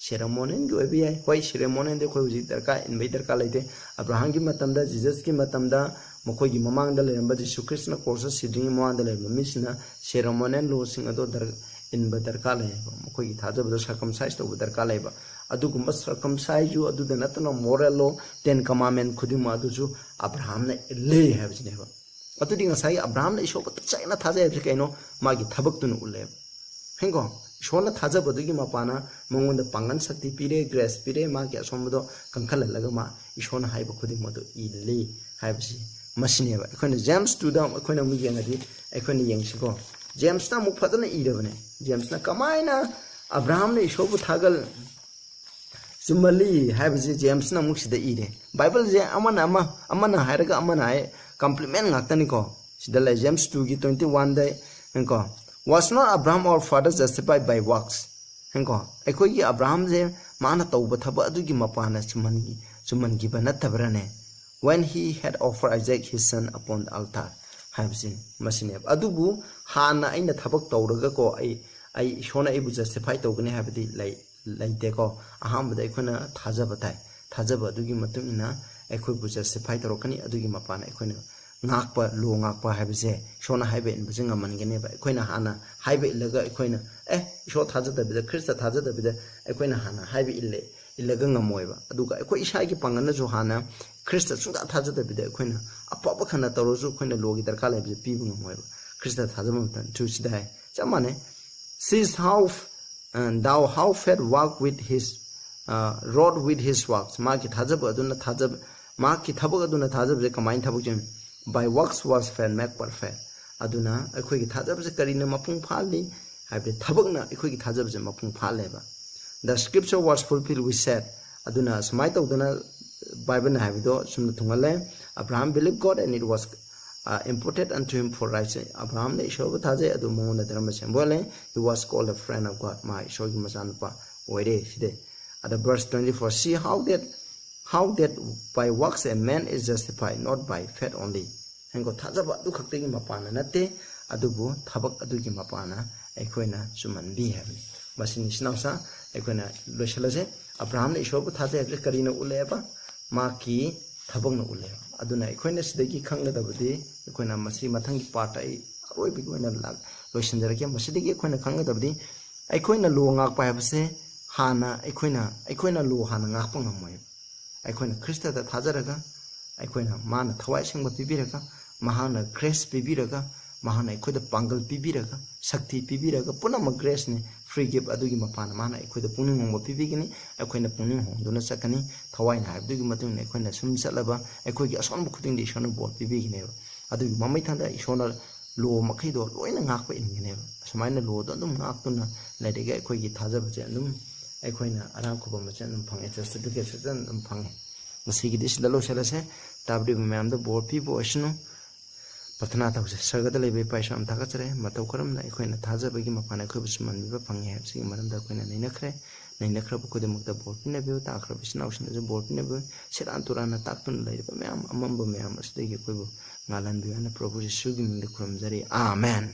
ꯁꯦꯔꯦꯃꯣꯅꯤꯌꯦꯜꯒꯤ ꯑꯣꯏꯕ ꯌꯥꯏ꯫ ꯍꯣꯏ, ꯁꯦꯔꯦꯃꯣꯅꯤꯌꯦꯜꯗꯤ ꯑꯩꯈꯣꯏ ꯍꯧꯖꯤꯛ ꯗꯔꯀꯥꯔ, ꯏꯟꯕꯒꯤ ꯗꯔꯀꯥꯔ ꯂꯩꯇꯦ꯫ ꯑꯕ꯭ꯔꯥꯍꯝꯒꯤ ꯃꯇꯝꯗ, ꯖꯤꯖꯁꯀꯤ ꯃꯇꯝꯗ, ꯃꯈꯣꯏꯒꯤ ꯃꯃꯥꯡꯗ ꯂꯩꯔꯝꯕ, ꯖꯤꯁꯨ ꯈ꯭ꯔꯤꯁꯇꯅ ꯀ꯭ꯔꯣꯁꯇ ꯁꯤꯗ꯭ꯔꯤꯉꯩ ꯃꯃꯥꯡꯗ ꯂꯩꯔꯝꯕ ꯃꯤꯁꯤꯡꯅ ꯁꯦꯔꯦꯃꯣꯅꯤꯌꯦꯜ ꯂꯣꯁꯤꯡ ꯑꯗꯣ ꯗꯔ-, ꯏꯟꯕ ꯗꯔꯀꯥꯔ ꯂꯩꯌꯦꯕ꯫ ꯃꯈꯣꯏꯒꯤ ꯊꯥꯖꯕꯗꯣ ꯁꯔꯀꯝꯁꯥꯏꯁ ꯇꯧꯕ ꯗꯔꯀꯥꯔ ꯂꯩꯕ꯫ ꯑꯗꯨꯒꯨꯝꯕ ꯁꯔꯀꯝꯁꯥꯏꯁꯁꯨ, ꯑꯗꯨꯗ ꯅꯠꯇꯅ ꯃꯣꯔꯦꯜ ꯂꯣ, ꯇꯦꯟ ꯀꯃꯥꯟꯃꯦꯟ ꯈꯨꯗꯤꯡꯃꯛ ꯑꯗꯨꯁꯨ ꯑꯕ꯭ꯔꯥꯍꯝꯅ ꯏꯜꯂꯦ ꯍꯥꯏꯕꯁꯤꯅꯦꯕ꯫ ꯑꯗꯨꯗꯤ ꯉꯁꯥꯏꯒꯤ ꯑꯕ꯭ꯔꯥꯍꯝꯅ ꯏꯁꯣꯔꯕꯨ ꯇꯁꯦꯡꯅ ꯊꯥꯖꯩ ꯍꯥꯏꯕꯁꯤ ꯀꯩꯅꯣ? ꯃꯥꯒꯤ ꯊꯕꯛꯇꯨꯅ ꯎꯠꯂꯦꯕ꯫ ꯍꯦꯡꯀꯣ? ꯏꯁꯣꯔꯅ ꯊꯥꯖꯕꯗꯨꯒꯤ ꯃꯄꯥꯅ ꯃꯉꯣꯟꯗ ꯄꯥꯡꯒꯜ ꯁꯛꯇꯤ ꯄꯤꯔꯦ, ꯒ꯭ꯔꯦꯁ ꯄꯤꯔꯦ, ꯃꯥꯒꯤ ꯑꯁꯣꯟꯕꯗꯣ ꯀꯟꯈꯠꯍꯜꯂꯒ ꯃꯥ ꯏꯁꯣꯔꯅ ꯍꯥꯏꯕ ꯈꯨꯗꯤꯡꯃꯛꯇꯨ ꯏꯜꯂꯤ ꯍꯥꯏꯕꯁꯤ ꯃꯁꯤꯅꯦꯕ꯫ ꯑꯩꯈꯣꯏꯅ ꯖꯦꯝꯁ ꯇꯨꯗ ꯑꯩꯈꯣꯏꯅ ꯑꯃꯨꯛ ꯌꯦꯡꯉꯗꯤ, ꯑꯩꯈꯣꯏꯅ ꯌꯦꯡꯁꯤꯀꯣ꯫ ꯖꯦꯝꯁꯅ ꯑꯃꯨꯛ ꯐꯖꯅ ꯏꯔꯕꯅꯦ꯫ ꯖꯦꯝꯁꯅ ꯀꯃꯥꯏꯅ ꯑꯕ꯭ꯔꯥꯍꯝꯅ ꯏꯁꯣꯔꯕꯨ ꯊꯥꯒꯜ ꯆꯨꯝꯃꯜꯂꯤ ꯍꯥꯏꯕꯁꯤ ꯖꯦꯝꯁꯅ ꯑꯃꯨꯛ ꯁꯤꯗ ꯏꯔꯦ꯫ ꯕꯥꯏꯕꯜꯁꯦ ꯑꯃꯅ ꯑꯃ, ꯑꯃꯅ ꯍꯥꯏꯔꯒ ꯑꯃꯅ ꯍꯥꯏ, ꯀꯝꯄ꯭ꯂꯤꯃꯦꯟ ꯉꯥꯛꯇꯅꯤꯀꯣ꯫ ꯁꯤꯗ ꯂꯩ, ꯖꯦꯝꯁ ꯇꯨꯒꯤ ꯇ꯭ꯋꯦꯟꯇꯤ ꯋꯥꯟꯗ ꯀꯣ, "Was not Abraham our father justified by works?" ꯀꯣ, ꯑꯩꯈꯣꯏꯒꯤ ꯑꯕ꯭ꯔꯥꯍꯝꯁꯦ ꯃꯥꯅ ꯇꯧꯕ ꯊꯕꯛ ꯑꯗꯨꯒꯤ ꯃꯄꯥꯟꯅ ꯆꯨꯝꯍꯟꯈꯤ-, ꯆꯨꯝꯍꯟꯈꯤꯕ ꯅꯠꯇꯕ꯭ꯔꯅꯦ? "When he had offered Isaac his son upon the altar" ꯍꯥꯏꯕꯁꯤ ꯃꯁꯤꯅꯦꯕ꯫ ꯑꯗꯨꯕꯨ ꯍꯥꯟꯅ ꯑꯩꯅ ꯊꯕꯛ ꯇꯧꯔꯒꯀꯣ, ꯑꯩ, ꯑꯩ, ꯏꯁꯣꯔꯅ ꯑꯩꯕꯨ ꯖꯁꯇꯤꯐꯥꯏ ꯇꯧꯒꯅꯤ ꯍꯥꯏꯕꯗꯤ ꯂꯩ-, ꯂꯩꯇꯦꯀꯣ꯫ ꯑꯍꯥꯟꯕꯗ ꯑꯩꯈꯣꯏꯅ ꯊꯥꯖꯕ ꯇꯥꯏ꯫ ꯊꯥꯖꯕ ꯑꯗꯨꯒꯤ ꯃꯇꯨꯡ ꯏꯟꯅ ꯑꯩꯈꯣꯏꯕꯨ ꯖꯁꯇꯤꯐꯥꯏ ꯇꯧꯔꯛꯀꯅꯤ꯫ ꯑꯗꯨꯒꯤ ꯃꯄꯥꯟꯅ ꯑꯩꯈꯣꯏꯅ ꯉꯥꯛꯄ, ꯂꯣ ꯉꯥꯛꯄ ꯍꯥꯏꯕꯁꯦ, ꯏꯁꯣꯔꯅ ꯍꯥꯏꯕ ꯏꯟꯕꯁꯦ ꯉꯝꯍꯟꯒꯅꯦꯕ꯫ ꯑꯩꯈꯣꯏꯅ ꯍꯥꯟꯅ ꯍꯥꯏꯕ ꯏꯜꯂꯒ, ꯑꯩꯈꯣꯏꯅ, "ꯑꯦ, ꯏꯁꯣꯔ ꯊꯥꯖꯗꯕꯤꯗ, ꯈ꯭ꯔꯤꯁꯇ ꯊꯥꯖꯗꯕꯤꯗ ꯑꯩꯈꯣꯏꯅ ꯍꯥꯟꯅ ꯍꯥꯏꯕ ꯏꯜꯂꯦ", ꯏꯜꯂꯒ ꯉꯝꯃꯣꯏꯕ꯫ ꯑꯗꯨꯒ ꯑꯩꯈꯣꯏ ꯏꯁꯥꯒꯤ ꯄꯥꯡꯒꯜꯅꯁꯨ ꯍꯥꯟꯅ ꯈ꯭ꯔꯤꯁꯇ ꯁꯨꯡꯊꯥ ꯊꯥꯖꯗꯕꯤꯗ ꯑꯩꯈꯣꯏꯅ ꯑꯐꯕ ꯈꯟꯅ ꯇꯧꯔꯁꯨ, ꯑꯩꯈꯣꯏꯅ ꯂꯣꯒꯤ ꯗꯔꯀꯥꯔ ꯂꯩꯕꯁꯦ ꯄꯤꯕ ꯉꯝꯃꯣꯏꯕ꯫ ꯈ꯭ꯔꯤꯁꯇ ꯊꯥꯖꯕ ꯃꯇꯝ ꯊꯨꯁꯤꯗ ꯍꯥꯏ, ꯆꯞ ꯃꯥꯟꯅꯩ꯫ "Seest how, uh, thou how faith work with his, uh, wrought with his works?" ꯃꯍꯥꯛꯀꯤ ꯊꯥꯖꯕ ꯑꯗꯨꯅ ꯊꯥꯖꯕ, ꯃꯍꯥꯛꯀꯤ ꯊꯕꯛ ꯑꯗꯨꯅ ꯊꯥꯖꯕꯁꯦ ꯀꯃꯥꯏꯅ ꯊꯕꯛ ꯆꯦꯟ? "By works was faith made perfect." ꯑꯗꯨꯅ ꯑꯩꯈꯣꯏꯒꯤ ꯊꯥꯖꯕꯁꯦ ꯀꯔꯤꯅ ꯃꯄꯨꯡ ꯐꯥꯍꯜꯂꯤ ꯍꯥꯏꯕꯗꯤ, ꯊꯕꯛꯅ ꯑꯩꯈꯣꯏꯒꯤ ꯊꯥꯖꯕꯁꯦ ꯃꯄꯨꯡ ꯐꯥꯍꯜꯂꯦꯕ꯫ "The scripture was fulfilled with said." ꯑꯗꯨꯅ ꯁꯨꯃꯥꯏꯅ ꯇꯧꯗꯅ ꯕꯥꯏꯕꯜꯅ ꯍꯥꯏꯕꯗꯣ ꯁꯨꯝꯅ ꯊꯨꯡꯍꯜꯂꯦ, "Abraham believed God and it was, uh, imputed unto him for righteousness." ꯑꯕ꯭ꯔꯥꯍꯝꯅ ꯏꯁꯣꯔꯕꯨ ꯊꯥꯖꯩ, ꯑꯗꯨ ꯃꯉꯣꯟꯗ ꯙꯔꯃ ꯁꯦꯝꯕ ꯑꯣꯏꯍꯜꯂꯦ꯫ "He was called a friend of God." ꯃꯥ ꯏꯁꯣꯔꯒꯤ ꯃꯆꯥꯅꯨꯄꯥ ꯑꯣꯏꯔꯦ ꯁꯤꯗꯤ꯫ ꯑꯗ verse twenty-four, "See how that, how that by works a man is justified, not by faith only." ꯍꯥꯏꯀꯣ, ꯊꯥꯖꯕ ꯑꯗꯨ ꯈꯛꯇꯒꯤ ꯃꯄꯥꯟꯅ ꯅꯠꯇꯦ, ꯑꯗꯨꯕꯨ ꯊꯕꯛ ꯑꯗꯨꯒꯤ ꯃꯄꯥꯟꯅ ꯑꯩꯈꯣꯏꯅ ꯆꯨꯝꯍꯟꯕꯤ ꯍꯥꯏꯕꯅꯤ꯫ ꯃꯁꯤꯅꯤ, ꯏꯆꯤꯟ ꯏꯅꯥꯎꯁꯥ, ꯑꯩꯈꯣꯏꯅ ꯂꯣꯏꯁꯤꯜꯂꯁꯦ꯫ ꯑꯕ꯭ꯔꯥꯍꯥꯝꯅ ꯏꯁꯣꯔꯕꯨ ꯊꯥꯖꯩ ꯍꯥꯏꯕꯁꯦ ꯀꯔꯤꯅ ꯎꯠꯂꯦꯕ? ꯃꯍꯥꯛꯀꯤ ꯊꯕꯛꯅ ꯎꯠꯂꯦꯕ꯫ ꯑꯗꯨꯅ ꯑꯩꯈꯣꯏꯅ ꯁꯤꯗꯒꯤ ꯈꯪꯒꯗꯕꯗꯤ, ꯑꯩꯈꯣꯏꯅ ꯃꯁꯤ ꯃꯊꯪꯒꯤ ꯄꯥꯔꯠꯇ ꯑꯩ ꯑꯔꯣꯏꯕꯒꯤ ꯑꯣꯏꯅ ꯂꯥꯛ-, ꯂꯣꯏꯁꯤꯟꯖꯔꯒꯦ꯫ ꯃꯁꯤꯗꯒꯤ ꯑꯩꯈꯣꯏꯅ ꯈꯪꯒꯗꯕꯗꯤ, ꯑꯩꯈꯣꯏꯅ ꯂꯣ ꯉꯥꯛꯄ ꯍꯥꯏꯕꯁꯦ ꯍꯥꯟꯅ ꯑꯩꯈꯣꯏꯅ, ꯑꯩꯈꯣꯏꯅ ꯂꯣ ꯍꯥꯟꯅ ꯉꯥꯛꯄ ꯉꯝꯃꯣꯏ꯫ ꯑꯩꯈꯣꯏꯅ ꯈ꯭ꯔꯤꯁꯇꯗ ꯊꯥꯖꯔꯒ, ꯑꯩꯈꯣꯏꯅ ꯃꯥꯅ ꯊꯋꯥꯏ ꯑꯁꯦꯡꯕ ꯄꯤꯕꯤꯔꯒ, ꯃꯍꯥꯛꯅ ꯒ꯭ꯔꯦꯁ ꯄꯤꯕꯤꯔꯒ, ꯃꯍꯥꯛꯅ ꯑꯩꯈꯣꯏꯗ ꯄꯥꯡꯒꯜ ꯄꯤꯕꯤꯔꯒ, ꯁꯛꯇꯤ ꯄꯤꯕꯤꯔꯒ, ꯄꯨꯝꯅꯃꯛ ꯒ꯭ꯔꯦꯁꯅꯤ, ꯐ꯭ꯔꯤ ꯒꯤꯐ ꯑꯗꯨꯒꯤ ꯃꯄꯥꯟꯅ ꯃꯥꯅ ꯑꯩꯈꯣꯏꯗ ꯄꯨꯛꯅꯤꯡ ꯍꯣꯡꯕ ꯄꯤꯕꯤꯒꯅꯤ꯫ ꯑꯩꯈꯣꯏꯅ ꯄꯨꯛꯅꯤꯡ ꯍꯣꯡꯗꯨꯅ ꯆꯠꯀꯅꯤ꯫ ꯊꯋꯥꯏꯅ ꯍꯥꯏꯕꯗꯨꯒꯤ ꯃꯇꯨꯡ ꯏꯟꯅ ꯑꯩꯈꯣꯏꯅ ꯁꯨꯝ ꯆꯠꯂꯕ, ꯑꯩꯈꯣꯏꯒꯤ ꯑꯁꯣꯟꯕ ꯈꯨꯗꯤꯡꯗ ꯏꯁꯣꯔꯅ ꯕꯣꯔ ꯄꯤꯕꯤꯒꯅꯦꯕ꯫ ꯑꯗꯨꯒꯤ ꯃꯃꯩ ꯊꯪꯗ ꯏꯁꯣꯔꯅ ꯂꯣ ꯃꯈꯩꯗꯣ ꯂꯣꯏꯅ ꯉꯥꯛꯄ ꯏꯟꯒꯅꯦꯕ꯫ ꯑꯁꯨꯃꯥꯏꯅ ꯂꯣꯗꯣ ꯑꯗꯨꯝ ꯉꯥꯛꯇꯨꯅ ꯂꯩꯔꯒ ꯑꯩꯈꯣꯏꯒꯤ ꯊꯥꯖꯕꯁꯦ ꯑꯗꯨꯝ, ꯑꯩꯈꯣꯏꯅ ꯑꯔꯥꯝ ꯈꯨꯕꯝ ꯑꯁꯦ ꯑꯗꯨꯝ ꯐꯪꯉꯦ, ꯖꯁꯇꯤꯐꯤꯀꯦꯁꯟ ꯑꯗꯨꯝ ꯐꯪꯉꯦ꯫ ꯉꯁꯤꯒꯤꯗꯤ ꯁꯤꯗ ꯂꯣꯏꯁꯤꯜꯂꯁꯦ꯫ ꯇꯥꯕꯤꯔꯤꯕ ꯃꯌꯥꯝꯗ ꯕꯣꯔ ꯄꯤꯕ ꯑꯣꯏꯁꯅꯨ꯫ ꯄ꯭ꯔꯊꯅꯥ ꯇꯧꯁꯦ꯫ ꯁꯔꯒꯗ ꯂꯩꯕ ꯏꯄꯥ ꯏꯁꯣꯔ, ꯌꯥꯝ ꯊꯥꯒꯠꯆꯔꯦ꯫ ꯃꯇꯧ ꯀꯔꯝꯅ ꯑꯩꯈꯣꯏꯅ ꯊꯥꯖꯕꯒꯤ ꯃꯄꯥꯟ ꯑꯩꯈꯣꯏꯕꯨ ꯆꯨꯝꯍꯟꯕꯤꯕ ꯐꯪꯉꯤ ꯍꯥꯏꯕꯁꯤꯒꯤ ꯃꯔꯝꯗ ꯑꯩꯈꯣꯏꯅ ꯅꯩꯅꯈ꯭ꯔꯦ꯫ ꯅꯩꯅꯈ꯭ꯔꯕ ꯈꯨꯗꯤꯡꯃꯛꯇ ꯕꯣꯔ ꯄꯤꯅꯕꯤꯌꯨ꯫ ꯇꯥꯈ꯭ꯔꯕ ꯏꯆꯤꯟ ꯏꯅꯥꯎꯁꯤꯡꯗꯁꯨ ꯕꯣꯔ ꯄꯤꯅꯕꯤꯌꯨ꯫ ꯁꯦꯔꯥꯟ ꯇꯨꯔꯥꯟꯅ ꯇꯥꯛꯇꯨꯅ ꯂꯩꯔꯤꯕ ꯃꯌꯥꯝ, ꯑꯃꯝꯕ ꯃꯌꯥꯝ ꯑꯁꯤꯗꯒꯤ ꯑꯩꯈꯣꯏꯕꯨ ꯉꯥꯜꯍꯟꯕꯤꯌꯨ ꯍꯥꯏꯅ ꯄ꯭ꯔꯚꯨ ꯌꯤꯁꯨꯒꯤ ꯃꯤꯡꯗ ꯈꯨꯔꯨꯝꯖꯔꯤ꯫ ꯑꯥꯃꯦꯟ꯫